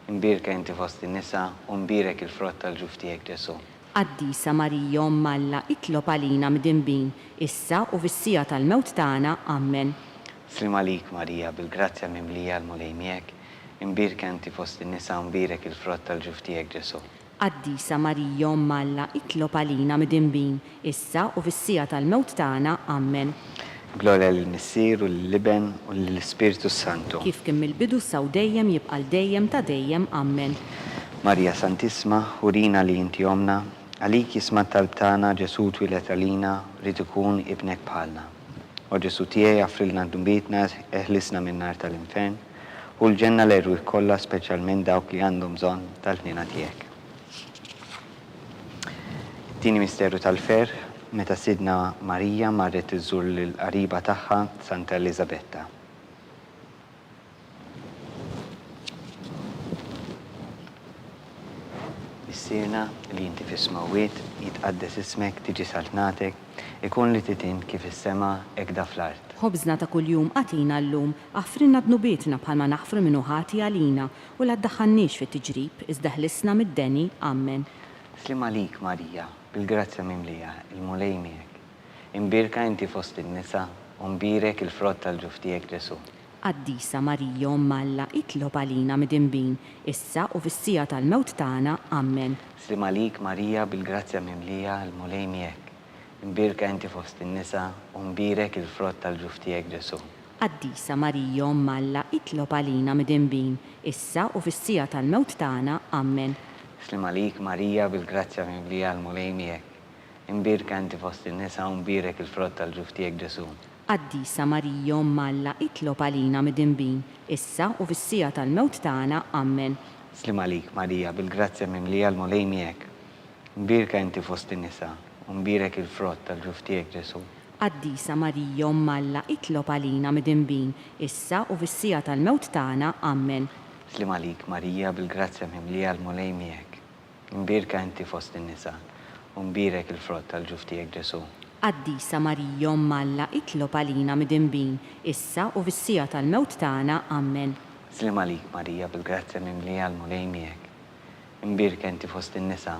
Imbierka inti fost in-nisa, u mbierek il-frott tal-ġuf tiegħek Ġesù. Qaddisa Marija Omm Alla itlob għalina midinbin, issa u fis-siegħa tal-mewt tagħna. Ammen. Sliem għalik Marija, bil-grazzja mimlija l-Mulej miegħek, imbierka inti fost in-nisa u mbierek il-frott tal-ġuf tiegħek Ġesù. Qaddisa Marija Omm Alla itlob għalina midinbin, issa u fis-siegħa tal-mewt tagħna. Ammen. Glorja lill-Missier u lill-Iben u lill-Ispirtu s-Santu. Kif kien mill-bidu issa u dejjem jibqa' għal dejjem ta' dejjem. Ammen. Marija Santissma, urina li inti Ommna, għalik jisma' t-talb tagħna, Ġesù twieled għalina, ried ikun Ibnek bħalna. O Ġesù tiegħi aghfrilna dnubietna, eħlisna min-nar tal-infern, Hu l-ġenna l-erwieħ kollha speċjalment dawk li għandhom bżonn tal-ħniena tiegħek. It-tieni misteru tal-ferħ, meta Sidna Marija marret iżżur lill-qariba tagħha Santa Eliżabetta. Missierna li inti fis-smewwiet, jitqaddes ismek, tiġi saltnatek, ikun li trid int kif fis-sema hekk da fl-art. Ħobżna ta' kuljum agħtina llum, Aħfrilna dnubietna bħalma naħfru min hu ħati għalina, u la ddaħħalniex fit-tiġrib, iżda ħlisna mid-deni. Ammen. Sliem għalik, Marija, bil-grazzja mimlija, il-Mulej miegħek. Imbierka inti fost in-nisa, u mbierek il-frott tal-ġuf tiegħek, Ġesù. Qaddisa Marija, Omm Alla, itlob għalina midinbin, issa u fis-siegħa tal-mewt tagħna. Ammen. Sliem għalik, Marija, bil-grazzja mimlija, il-Mulej miegħek. Imbierka inti fost in-nisa, u mbierek il-frott tal-ġuf tiegħek, Ġesù. Qaddisa Marija Omm Alla itlob għalina midinbin, issa u fis-siegħa tal-mewt tagħna. Ammen. Sliem għalik Marija bil-grazzja mimlija l-Mulej miegħek. Imbierka inti fost in-nisa u mbierek il-frott tal-ġuf tiegħek Ġesù. Qaddisa Marija Omm Alla itlob għalina midinbin, issa u fis-siegħa tal-mewt tagħna. Ammen. Sliem għalik Marija bil-grazzja mimlija l-Mulej miegħek. Imbierka inti fost in-nisa u mbierek il-frott tal-ġuf tiegħek Ġesù. Qaddisa Marija Omm Alla itlob għalina midinbin, issa u fis-siegħa tal-mewt tagħna. Ammen. Sliem għalik Marija bil-grazzja mimlija l-Mulej miegħek. Imbierka inti fost in-nisa, u mbierek il-frott tal-ġuf tiegħek Ġesù. Qaddisa Marija Omm Alla itlob għalina midinbin, issa u fis-siegħa tal-mewt tagħna. Ammen. Sliem għalik Marija bil-grazzja mimlija l-Mulej miegħek. Imbierka inti fost in-nisa,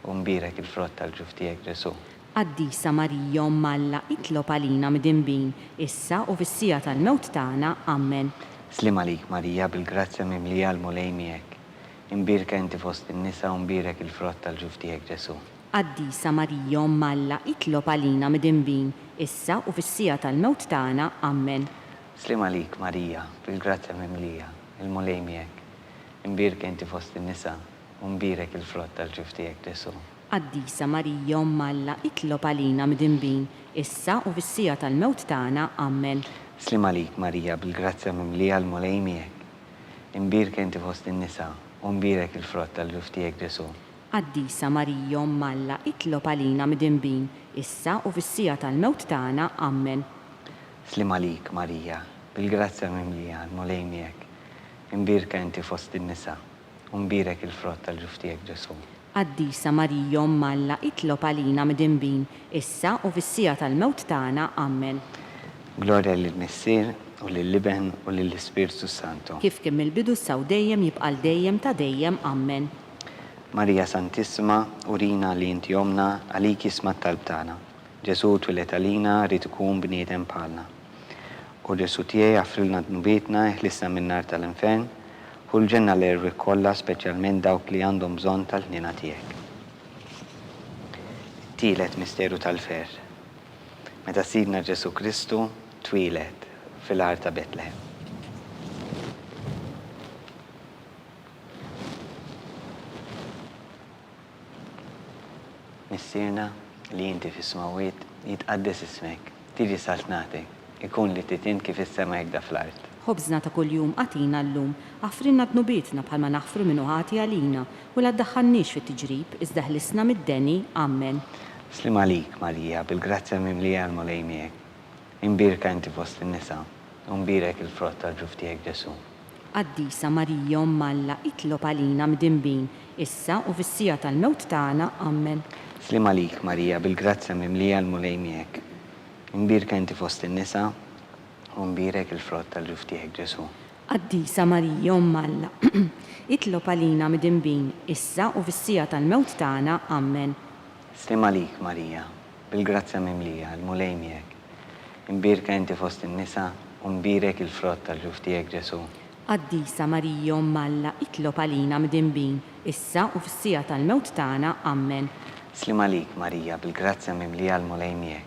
u mbierek il-frott tal-ġuf tiegħek Ġesù. Qaddisa Marija Omm Alla itlob għalina midinbin, issa u fis-siegħa tal-mewt tagħna. Ammen. Sliem għalik Marija bil-grazzja mimlija l-Mulej miegħek. Imbierka inti fost in-nisa u mbierek il-frott tal-ġuf tiegħek Ġesù. Qaddisa Marija Omm Alla itlob għalina midinbin, issa u fis-siegħa tal-mewt tagħna. Ammen. Sliem għalik Marija, bil-grazzja mimlija, il-Mulej miegħek. Imbierka inti fost in-nisa u mbierek il-frott tal-ġuf tiegħek Ġesù. Qaddisa Marija Omm Alla itlob għalina midinbin, issa u fis-siegħa tal-mewt tagħna. Ammen. Sliem għalik Marija, bil-grazzja mimlija l-Mulej miegħek. Imbierka inti fost in-nisa, u mbierek il-frott tal-ġuf tiegħek Ġesù. Qaddisa Marija Omm Alla itlob għalina midinbin, issa u fis-siegħa tal-mewt tagħna. Ammen. Sliem għalik Marija, bil-grazzja mimlija, l-Mulej miegħek. Imbierka inti fost in-nisa, u mbierek il-frott tal-ġuf tiegħek Ġesù. Qaddisa Marija Omm Alla itlob għalina midinbin, issa u fis-siegħa tal-mewt tagħna. Ammen. Glorja lill-Missier, u lill-Iben, u lill-Ispirtu s-Santu. Kif kien mill-bidu issa u dejjem jibqa' għal dejjem ta' dejjem. Ammen. Marija Santissima, urina li inti Ommna, għalik jisma' t-talb tagħna. Ġesù twieled għalina, ried ikun bniedem bħalna. O Ġesù tiegħi, aħfrilna dnubietna, eħlisna min-nar tal-infern, ħu l-ġenna l-erwieħ kollha, speċjalment dawk li għandhom bżonn tal-ħniena tiegħek. It-tielet misteru tal-ferħ. Meta Sidna Ġesù Kristu twieled fil-għar ta' Betlehem. Missierna li inti fis-smewwiet, jitqaddes ismek, tiġi saltnatek, ikun li trid int kif fis-sema hekk da fl-art. Ħobżna ta' kuljum agħtina llum. Aħfrilna dnubietna bħalma naħfru min hu ħati għalina, u la ddaħħalniex fit-tiġrib, iżda ħlisna mid-deni. Ammen. Sliem għalik, Marija, bil-grazzja mimlija l-Mulej miegħek. Imbierka inti fost in-nisa, u mbierek il-frott tal-ġuf tiegħek Ġesù. Qaddisa Marija, Omm Alla, itlob għalina mdinbin, issa u fis-siegħa tal-mewt tagħna. Ammen. Sliem għalik, Marija, bil-grazzja mimlija l-Mulej miegħek. Imbierka inti fost in-nisa, u mbierek il-frott tal-ġuf tiegħek Ġesù. Qaddisa Marija, Omm Alla, itlob għalina midinbin, issa u fis-siegħa tal-mewt tagħna. Ammen. Sliem għalik, Marija, bil-grazzja mimlija, il-Mulej miegħek. Imbierka inti fost in-nisa, u mbierek il-frott tal-ġuf tiegħek Ġesù. Qaddisa Marija, Omm Alla, itlob għalina midinbin, issa u fis-siegħa tal-mewt tagħna. Ammen. Sliem għalik, Marija, bil-grazzja mimlija l-Mulej miegħek.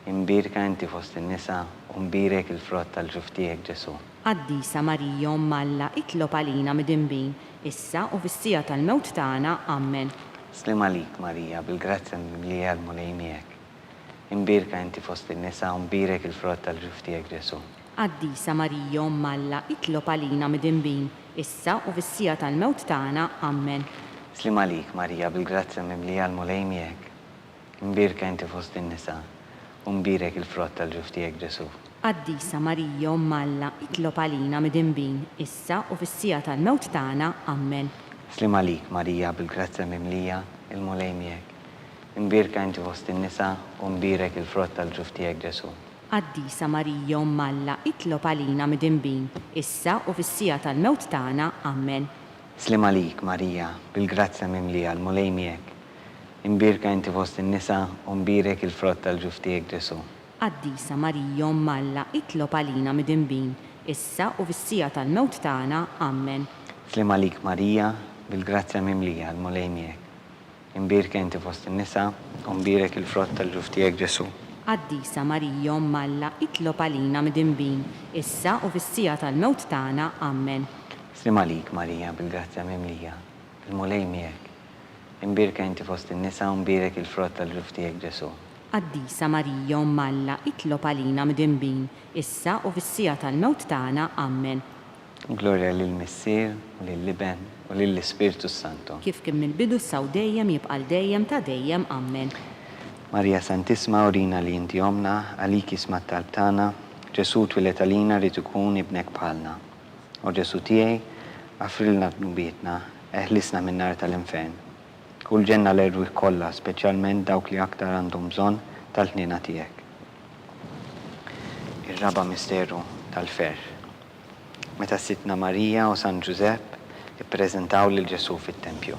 Imbierka inti fost in-nisa, u mbierek il-frott tal-ġuf tiegħek Ġesù. Qaddisa Marija Omm Alla itlob għalina midinbin, issa u fis-siegħa tal-mewt tagħna. Ammen. Sliem għalik Marija, bil-grazzja mimlija l-Mulej miegħek. Imbierka inti fost in-nisa u mbierek il-frott tal-ġuf tiegħek Ġesù. Qaddisa Marija Omm Alla itlob għalina midinbin, issa u fis-siegħa tal-mewt tagħna. Ammen. Sliem għalik Marija, bil-grazzja mimlija l-Mulej miegħek. Imbierka inti fost in-nisa, u mbierek il-frott tal-ġuf tiegħek Ġesù. Qaddisa Marija Omm Alla, itlob għalina midinbin, issa u fis-siegħa tal-mewt tagħna. Ammen. Sliem għalik Marija bil-grazzja mimlija, il-Mulej miegħek. Imbierka inti fost in-nisa, u mbierek il-frott tal-ġuf tiegħek Ġesù. Qaddisa Marija Omm Alla, itlob għalina midinbin, issa u fis-siegħa tal-mewt tagħna. Ammen. Sliem għalik Marija, bil-grazzja mimlija, l-Mulej miegħek. Imbierka inti fost in-nisa u mbierek il-frott tal-ġuf tiegħek Ġesù. Qaddisa Marija Omm Alla itlob għalina midinbin, issa u fis-siegħa tal-mewt tagħna. Ammen. Sliem għalik Marija, bil-grazzja mimlija, l-Mulej miegħek. Imbierka inti fost in-nisa u mbierek il-frott tal-ġuf tiegħek Ġesù. Qaddisa Marija Omm Alla itlob għalina midinbin, issa u fis-siegħa tal-mewt tagħna. Ammen. Sliem għalik Marija, bil-grazzja mimlija, il-Mulej miegħek. Imbierka inti fost in-nisa u mbierek il-frott tal-ġuf tiegħek Ġesù. Qaddisa Marija Omm Alla itlob għalina mdinbin, issa u fis-siegħa tal-mewt tagħna. Ammen. Glorja lill-Missier, u lill-Iben, u lill-Ispirtu s-Santu. Kif kien mill-bidu issa u dejjem jibqa' għal dejjem ta' dejjem. Ammen. Marija Santissma urina li inti Ommna, għalik jisma' t-talb tagħna, Ġesù twieled għalina ried ikun ibnek bħalna. O Ġesù tiegħi, aghfrilna dnubietna, eħlisna min-nar tal-infern. Ħu l-ġenna l-erwieħ kollha, speċjalment dawk li aktar għandhom bżonn tal-ħniena tiegħek. Ir-raba' misteru tal-ferħ. Meta Sidtna Marija u San Ġużepp ippreżentaw lil Ġesù fit-tempju.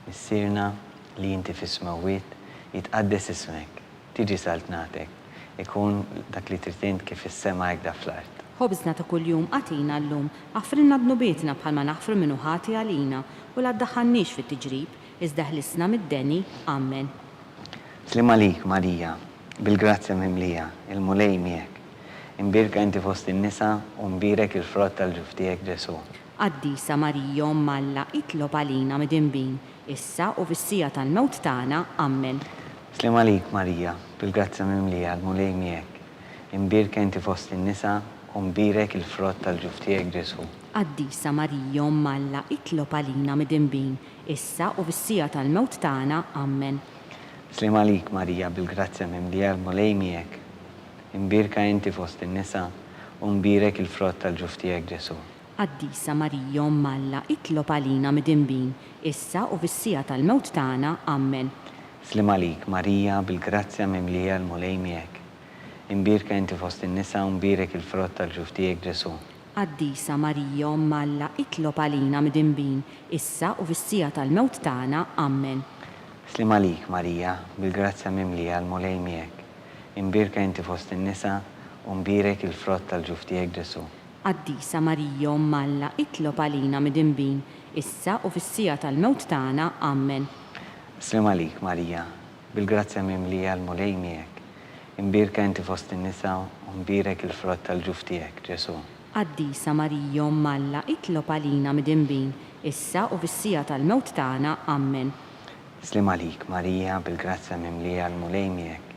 Missierna li inti fis-smewwiet, jitqaddes ismek, tiġi saltnatek, ikun dak li trid int kif fis-sema hekk da fl-art. Ħobżna ta' kuljum agħtina llum, aħfrilna dnubietna bħalma naħfru min hu ħati għalina, u la ddaħħalniex fit-tiġrib, iżda ħlisna mid-deni. Ammen. Sliem għalik, Marija, bil-grazzja mimlija, il-Mulej miegħek. Imbierka inti fost in-nisa u mbierek il-frott tal-ġuf tiegħek, Ġesù. Qaddisa Marija Omm Alla itlob għalina midinbin, issa u fis-siegħa tal-mewt tagħna. Ammen. Sliem għalik Marija, bil-grazzja mimlija, l-Mulej miegħek. Imbierka inti fost in-nisa u mbierek il-frott tal-ġuf tiegħek Ġesù. Qaddisa Marija Omm Alla itlob għalina midinbin, issa u fis-siegħa tal-mewt tagħna. Ammen. Sliem għalik Marija, bil-grazzja mimlija, l-Mulej miegħek. Imbierka inti fost in-nisa u mbierek il-frott tal-ġuf tiegħek Ġesù. Qaddisa Marija Omm Alla itlob għalina midinbin, issa u fis-siegħa tal-mewt tagħna. Ammen. Sliem għalik Marija bil-grazzja mimlija l-Mulej miegħek. Imbierka inti fost in-nisa u mbierek il-frott tal-ġuf tiegħek Ġesù. Qaddisa Marija Omm Alla itlob għalina midinbin, issa u fis-siegħa tal-mewt tagħna. Ammen. Sliem għalik Marija bil-grazzja mimlija l-Mulej miegħek. Imbierka inti fost in-nisa u mbierek il-frott tal-ġuf tiegħek Ġesù. Qaddisa Marija Omm Alla itlob għalina midinbin, issa u fis-siegħa tal-mewt tagħna. Ammen. Sliem għalik Marija, bil-grazzja mimlija l-Mulej miegħek. Imbierka inti fost in-nisa u mbierek il-frott tal-ġuf tiegħek, Ġesù. Qaddisa Marija Omm Alla itlob għalina midinbin, issa u fis-siegħa tal-mewt tagħna. Ammen. Sliem għalik Marija, bil-grazzja mimlija l-Mulej miegħek.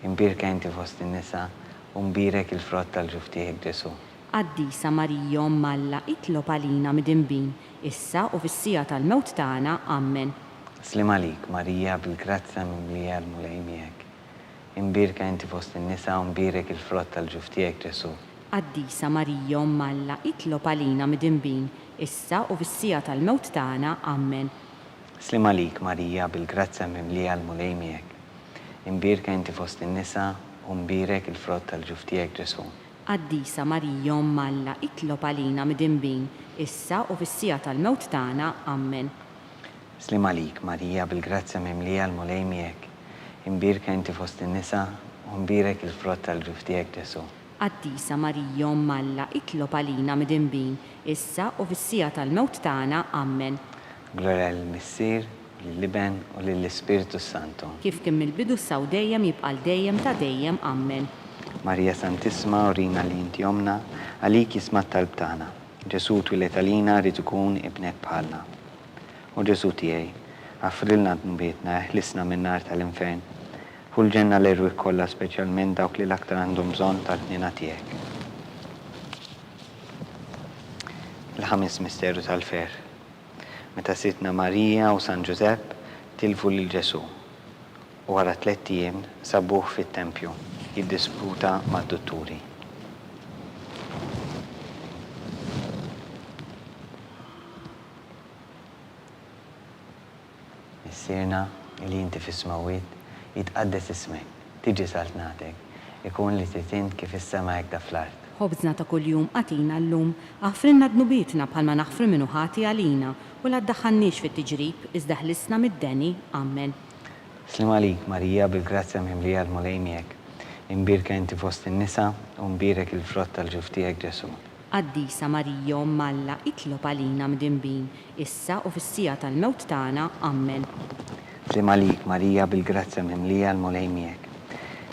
Imbierka inti fost in-nisa u mbierek il-frott tal-ġuf tiegħek Ġesù. Qaddisa Marija Omm Alla itlob għalina midinbin, issa u fis-siegħa tal-mewt tagħna. Ammen. Sliem għalik Marija bil-grazzja mimlija l-Mulej miegħek. Imbierka inti fost in-nisa u mbierek il-frott tal-ġuf tiegħek Ġesù. Qaddisa Marija Omm Alla itlob għalina midinbin, issa u fis-siegħa tal-mewt tagħna. Ammen. Sliem għalik Marija bil-grazzja mimlija l-Mulej miegħek. Imbierka inti fost in-nisa u mbierek il-frott tal-ġuf tiegħek Ġesù. Qaddisa Marija Omm Alla itlob għalina midinbin, issa u fis-siegħa tal-mewt tagħna. Ammen. Sliem għalik Marija bil-grazzja mimlija l-Mulej miegħek. Imbierka inti fost in-nisa u mbierek il-frott tal-ġuf tiegħek Ġesù. Qaddisa Marija Omm Alla itlob għalina midinbin, issa u fis-siegħa tal-mewt tagħna. Ammen. Glorja lill-Missier, u lill-Iben, u lill-Ispirtu s-Santu. Kif kien mill-bidu issa u dejjem jibqa' għal dejjem ta' dejjem. Ammen. Marija Santissma urina li inti Ommna, għalik jisma' t-talb tagħna. Ġesù twieled għalina ried ikun ibnek bħalna. O Ġesù tiegħi, aghfrilna dnubietna, eħlisna min-nar tal-infern. Ħu l-ġenna l-erwieħ kollha speċjalment dawk li l-aktar għandhom bżonn tal-ħniena tiegħek. Il-ħames misteru tal-ferħ. Meta Sidtna Marija u San Ġużepp tilfu lil Ġesù u wara tlett ijiem sabuh fit-tempju jiddisputa mad-dutturi. Missierna li inti fis-smewwiet, jitqaddes ismek, tiġi saltnatek, ikun li trid int kif fis-sema hekk da fl-art. Ħobżna ta' kuljum agħtina llum. Aħfrilna dnubietna bħalma naħfru min hu ħati għalina, u la ddaħħalniex fit-tiġrib, iżda ħlisna mid-deni. Ammen. Sliem għalik, Marija, bil-grazzja mimlija l-Mulej miegħek. Imbierka inti fost in-nisa, u mbierek il-frott tal-ġuf tiegħek, Ġesù. Qaddisa Marija Omm Alla itlob għalina mdinbin, issa u fis-siegħa tal-mewt tagħna. Ammen. Sliem għalik Marija bil-grazzja mimlija l-Mulej miegħek.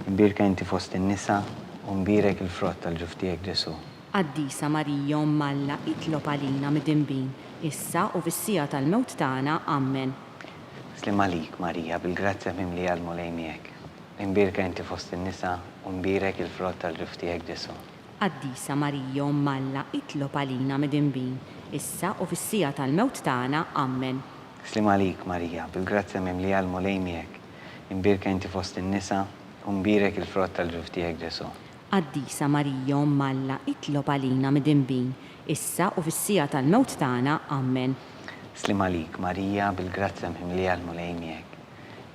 Imbierka inti fost in-nisa u mbierek il-frott tal-ġuf tiegħek Ġesù. Qaddisa Marija Omm Alla itlob għalina midinbin, issa u fis-siegħa tal-mewt tagħna. Ammen. Sliem għalik, Marija, bil-grazzja mimlija l-Mulej miegħek. Imbierka inti fost in-nisa u mbierek il-frott tal-ġuf tiegħek Ġesù. Qaddisa Marija Omm Alla itlob għalina midinbin, issa u fis-siegħa tal-mewt tagħna. Ammen. Sliem għalik, Marija, bil-grazzja mimlija l-Mulej miegħek. Imbierka inti fost in-nisa u mbierek il-frott tal-ġuf tiegħek Ġesù. Qaddisa Marija Omm Alla itlob għalina midinbin, issa u fis-siegħa tal-mewt tagħna. Ammen. Sliem għalik, Marija, bil-grazzja mimlija l-Mulej miegħek.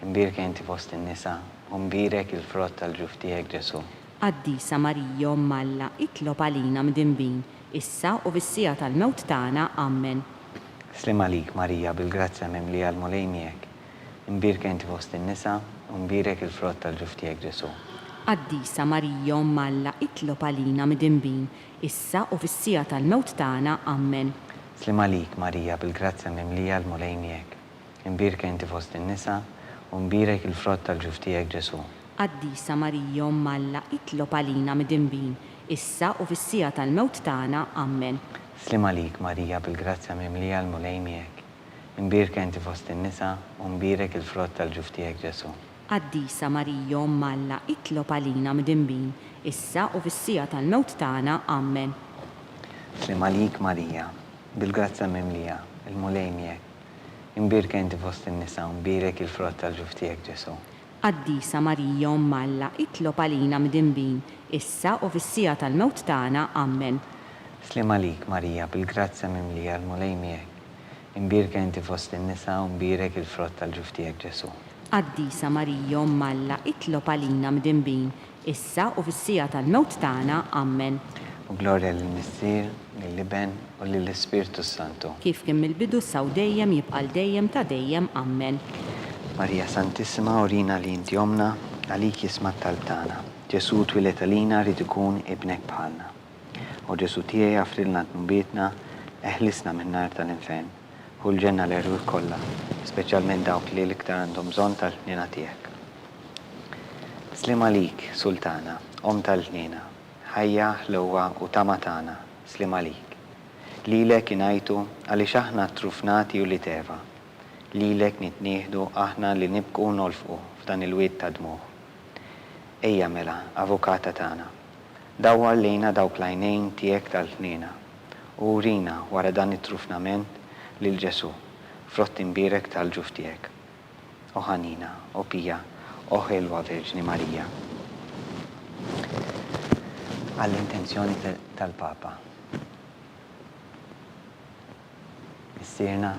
Imbierka inti fost in-nisa, u mbierek il-frott tal-ġuf tiegħek Ġesù. Qaddisa Marija Omm Alla itlob għalina midinbin, issa u fis-siegħa tal-mewt tagħna. Ammen. Sliem għalik, Marija, bil-grazzja mimlija l-Mulej miegħek. Imbierka inti fost in-nisa, u mbierek il-frott tal-ġuf tiegħek Ġesù. Qaddisa Marija Omm Alla itlob għalina midinbin, issa u fis-siegħa tal-mewt tagħna. Ammen. Sliem għalik, Marija, bil-grazzja mimlija l-Mulej miegħek. Imbierka inti fost in-nisa, u mbierek il-frott tal-ġuf tiegħek Ġesù. Qaddisa Marija Omm Alla itlob għalina midinbin, issa u fis-siegħa tal-mewt tagħna. Ammen. Sliem għalik, Marija, bil-grazzja mimlija l-Mulej miegħek. Imbierka inti fost in-nisa, u mbierek il-frott tal-ġuf tiegħek Ġesù. Qaddisa Marija Omm Alla itlob għalina mdinbin, issa u fis-siegħa tal-mewt tagħna. Ammen. Sliem għalik Marija, bil-grazzja mimlija, il-Mulej miegħek. Imbierka inti fost in-nisa u mbierek il-frott tal-ġuf tiegħek Ġesù. Qaddisa Marija Omm Alla itlob għalina mdinbin, issa u fis-siegħa tal-mewt tagħna. Ammen. Sliem għalik Marija, bil-grazzja mimlija, l-Mulej miegħek. Imbierka inti fost in-nisa u mbierek il-frott tal-ġuf tiegħek Ġesù. Qaddisa Marija Omm Alla itlob għalina mdinbin, issa u fis-siegħa tal-mewt tagħna. Ammen. U glorja lill-Missier, lill-Iben, u lill-Ispirtu s-Santu. Kif kien mill-bidu issa u dejjem jibqa' għal dejjem ta' dejjem. Ammen. Marija Santissima urina li inti Ommna, għalik jisma' t-talb tagħna. Ġesù twieled għalina ried ikun Ibnek bħalna. O Ġesù tiegħi aħfrilna dnubietna, eħlisna min-nar tal-infern. Ħu l-ġenna l-erwieħ kollha, speċjalment dawk li l-iktar għandhom bżonn tal-ħniena tiegħek. Sliem għalik, Sultana, Omm tal-ħniena, ħajja, ħlewwa u tama tagħna, sliem għalik. Lilek ingħajtu għaliex aħna ttrufnati ulied Eva. Lilek nitniehdu aħna li nibku u nolfqu f'dan il-wied ta' dmugħ. Ejja mela, Avukata tagħna, dawwar lejna dawk l-għajnejn tiegħek tal-ħniena, u urina wara dan it-trufnament lil Ġesù, frott imbierek tal-ġuf tiegħek. O ħanina, o pija, o ħelwa Verġni Marija. Għall-intenzjoni tal-Papa. Missierna,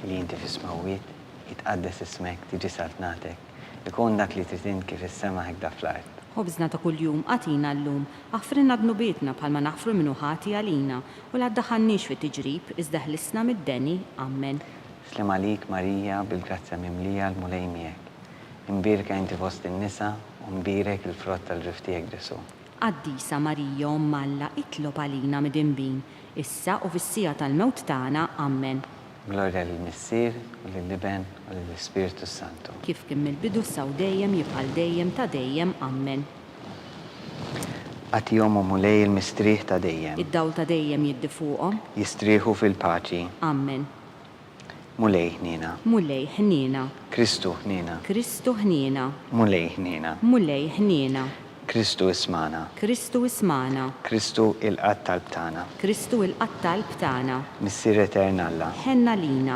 li inti fis-smewwiet, jitqaddes ismek, tiġi saltnatek, ikun dak li trid int kif fis-sema hekda fl-art. Ħobżna ta' kuljum agħtina llum. Aħfrilna dnubietna bħalma naħfru min hu ħati għalina, u la ddaħħalniex fi tiġrib, iżda ħlisna mid-deni. Ammen. Sliem għalik Marija, bil-grazzja mimlija, l-Mulej miegħek. Imbierka inti fost in-nisa, u mbierek il-frott tal-ġuf tiegħek Ġesù. Qaddisa Marija Omm Alla itlob għalina midinbin, issa u fis-siegħa tal-mewt tagħna. Ammen. Glorja lill-Missier, u lill-Iben, u lill-Ispirtu s-Santu. Kif kien mill-bidu issa u dejjem jibqa' għal dejjem ta' dejjem. Ammen. Agħtihom, o Mulej, il-mistrieħ ta' dejjem. Id-dawl ta' dejjem jiddi fuqhom. Jistrieħu fil-paċi. Ammen. Mulej ħniena. Mulej ħniena. Kristu ħniena. Kristu ħniena. Mulej ħniena. Mulej ħniena. Kristu ismagħna. Kristu ismagħna. Kristu ilqa' t-talb tagħna. Kristu ilqa' t-talb tagħna. Missier etern Alla. Ħenn għalina.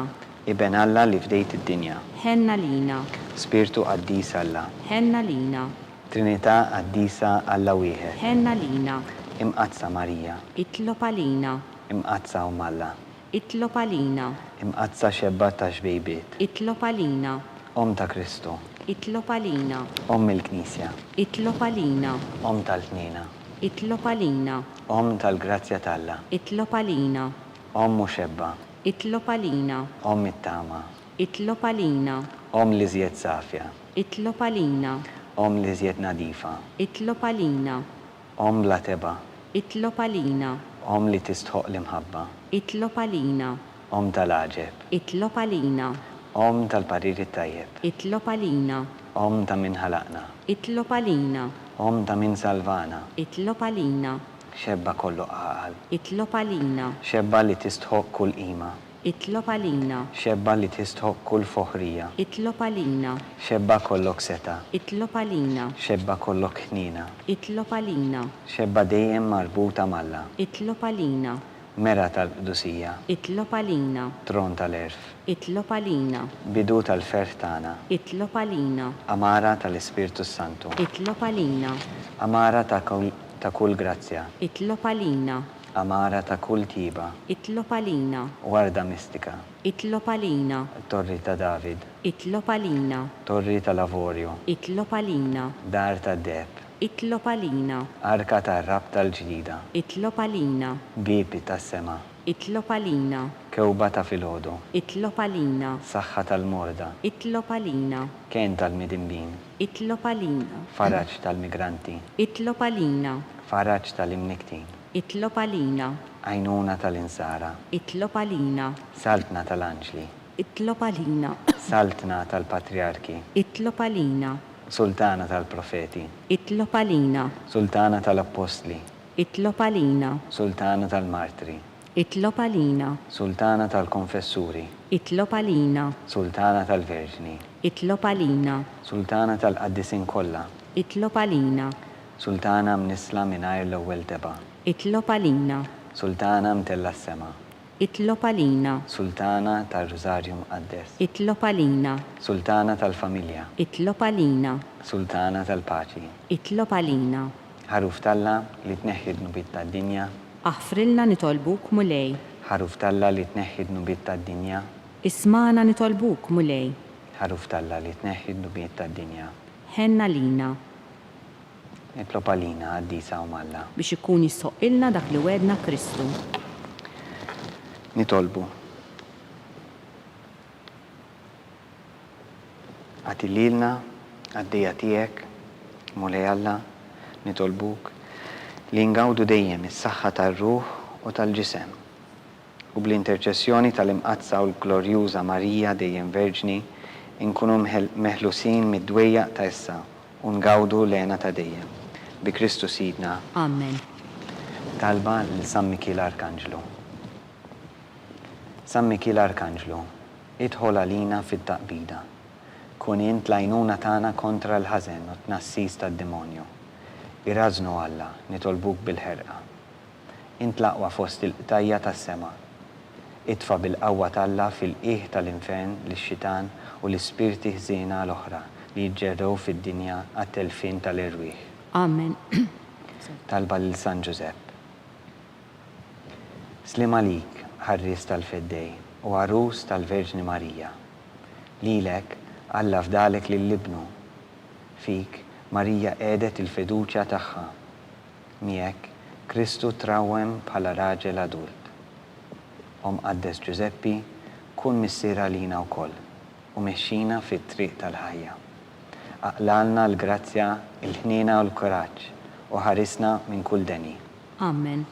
Iben Alla li fdejt id-dinja. Ħenn għalina. Spirtu qaddis Alla. Ħenn għalina. Trinità qaddisa Alla wieħed. Ħenn għalina. Imqaddsa Marija. Itlob għalina. Imqaddsa Omm Alla. Itlob għalina. Imqaddsa xebba ta' xbejbiet. Itlob għalina. Omm ta' Kristu. Itlob għalina. Omm il-Knisja. Itlob għalina. Omm tal-ħniena. Itlob għalina. Omm tal-grazzja t'Alla. Itlob għalina. Omm u xebba. Itlob għalina. Omm it-tama. Itlob għalina. Omm l-iżjed safja. Itlob għalina. Omm l-iżjed nadifa. Itlob għalina. Omm bla tebgħa. Itlob għalina. Omm li tistħoqq l-imħabba. Itlob għalina. Omm tal-għaġeb. Itlob għalina. Omm tal-parir it-tajjeb. Itlob għalina. Omm ta' min ħalaqna. Itlob għalina. Omm ta' min salvana. Itlob għalina. Xebba kollu għaqal. Itlob għalina. Xebba li tistħoqq kull qima. Itlob għalina. Xebba li tistħoqq kull foħrija. Itlob għalina. Xebba kollok setgħa. Itlob għalina. Xebba kollok ħniena. Itlob għalina. Xebba dejjem marbuta m'Alla. Itlob għalina. Mera tal-qdusija. Itlob għalina. Tron tal-għerf. Itlob għalina. Bidu tal-ferħ tagħna. Itlob għalina. Għamara tal-Ispirtu s-Santu. Itlob għalina. Għamara ta' ta' kull grazzja. Itlob għalina. Għamara ta' kull tjieba. Itlob għalina. Warda mistika. Itlob għalina. Torri ta' David. Itlob għalina. Torri tal-avorju. Itlob għalina. Dar tad-deheb. Itlob għalina. Arka tar-Rabta l-Ġdida. Itlob għalina. Bieb tas-sema. Itlob għalina. Kewba ta' filgħodu. Itlob għalina. Saħħa tal-morda. Itlob għalina. Kenn tal-midinbin. Itlob għalina. Faraġ tal-migranti. Itlob għalina. Faraġ tal-imnikktin. Itlob għalina. Għajnuna tal-insara. Itlob għalina. Saltna tal-anġli. Itlob għalina. Saltna tal-patrijarki. Itlob għalina. Sultana tal-profeti. Itlob għalina. Sultana tal-appostli. Itlob għalina. Sultana tal-martri. Itlob għalina. Sultana tal-konfessuri. Itlob għalina. Sultana tal-verġni. Itlob għalina. Sultana tal-qaddisin kollha. Itlob għalina. Sultana mnissla mingħajr l-ewwel tebgħa. Itlob għalina. Sultana mtellgħa s-sema. Itlob għalina. Sultana tar-Rużarju Mqaddes. Itlob għalina. Sultana tal-familja. Itlob għalina. Sultana tal-paċi. Itlob għalina. Ħaruf t'Alla li tneħħi d-dnubiet tad-dinja. Aħfrilna nitolbuk Mulej. Ħaruf t'Alla li tneħħi d-dnubiet tad-dinja. Ismagħna nitolbuk Mulej. Ħaruf t'Alla li tneħħi d-dnubiet tad-dinja. Ħenn għalina. Itlob għalina, qaddisa Omm Alla. Biex ikun jistħoqqilna dak li wegħdna Kristu. Nitolbu. Agħti lilna, qaddejja tiegħek, Mulej Alla, nitolbuk, li ngawdu dejjem is-saħħa tar-ruħ u tal-ġisem, u bl-interċessjoni tal-Imqaddsa u l-Glorjuża Marija dejjem Verġni, inkunu meħlusin mid-dwejjaq ta' issa u ngawdu l-hena ta' dejjem. Bi Kristu Sidna. Amen. Talba lil San Mikiel Arkanġlu San Mikiel Arkanġlu, idħol għalina fit-taqbida. Kun int l-għajnuna tagħna kontra l-ħażen u t-tnassis tad-demonju. Irażżnu Alla, nitolbuk bil-ħerqa. Int l-aqwa fost il-qtajja' tas-sema. Itfa' bil-qawwa t'Alla fil-qiegħ tal-infern lix-xitan u l-ispirti ħżiena l-oħra li jiġġerrew fid-dinja għat-telfien tal-erwieħ. Amen. Talba lil San Ġużepp. Sliem għalik, ħarries tal-Feddej u għarus tal-Verġni Marija. Lilek, Alla fdalek lil Ibnu. Fik, Marija qiegħdet il-fiduċja tagħha. Miegħek, Kristu trawwem bħala raġel adult. O Mqaddes Ġużeppi, kun missier għalina wkoll, u mexxina fit-triq tal-ħajja. Aqlgħalna l-grazzja, il-ħniena u l-kuraġġ, u ħarisna minn kull deni. Amen.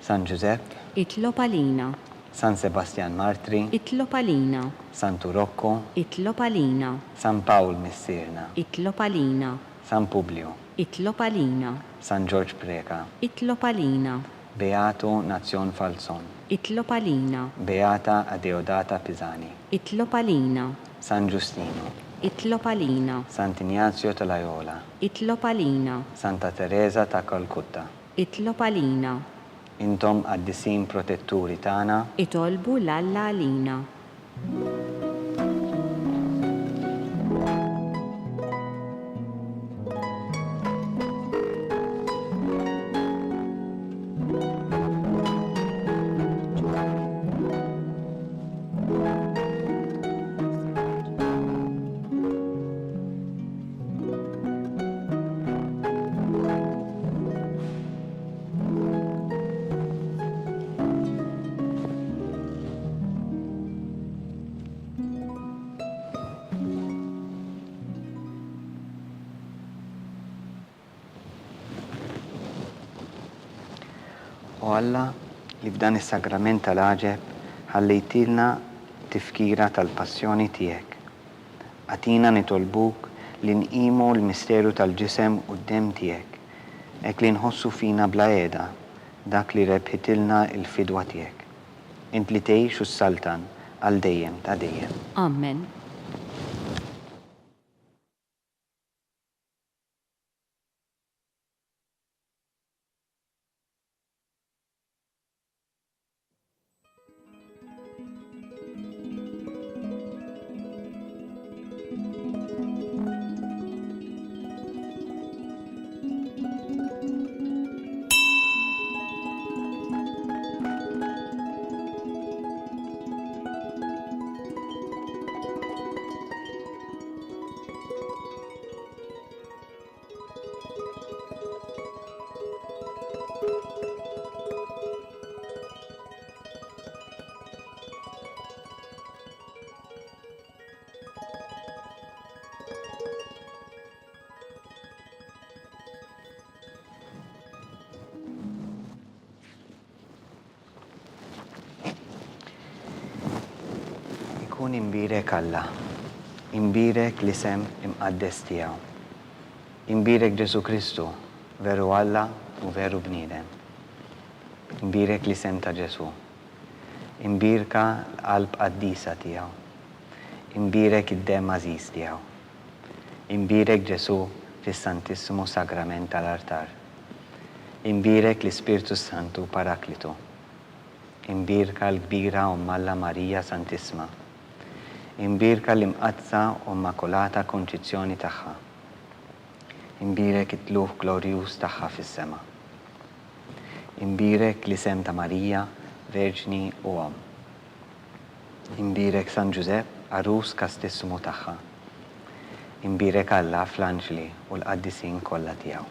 San Ġużepp. Itlob għalina. San Sebastjan Martri. Itlob għalina. Santu Rokku. Itlob għalina. San Pawl Missierna. Itlob għalina. San Publju. Itlob għalina. San Ġorġ Preca. Itlob għalina. Beatu Nazzjon Falzon. Itlob għalina. Beata Adeodata Pisani. Itlob għalina. San Ġustinu. Itlob għalina. Sant'Injazju ta' Loyola. Itlob għalina. Santa Tereża ta' Kalkutta. Itlob għalina. Intom qaddisin protetturi tagħna. Itolbu 'l Alla għalina. O Alla, li f'dan is-sagrament tal-għaġeb ħallejtilna tifkira tal-passjoni tiegħek, agħtina nitolbuk li nqimu l-misteru tal-ġisem u d-demm tiegħek. Hekk li nħossu fina bla qiegħda dak li rebħitilna l-fidwa tiegħek. Int li tgħix u ssaltan għal dejjem ta' dejjem. Amen. Ikun imbierek Alla, imbierek l-isem imqaddes tiegħu. Imbierek Ġesù Kristu, veru Alla u veru bniedem. Imbierek l-isem ta' Ġesù. Imbierka l-qalb qaddisa tiegħu. Imbierek id-demm għażiż tiegħu. Imbierek Ġesù fis-Santissimu Sagrament tal-Artar. Imbierek l-Ispirtu s-Santu Paraklitu. Imbierka l-kbira Omm Alla Marija Santissma. Imbierka l-Imqaddsa u Immakulata Kunċizzjoni tagħha. Imbierek it-tlugħ glorjuż tagħha fis-sema. Imbierek l-isem ta' Marija, Verġni u Omm. Imbierek San Ġużepp, għarus kastissimu tagħha. Imbierek Alla fl-anġli u l-qaddisin kollha tiegħu.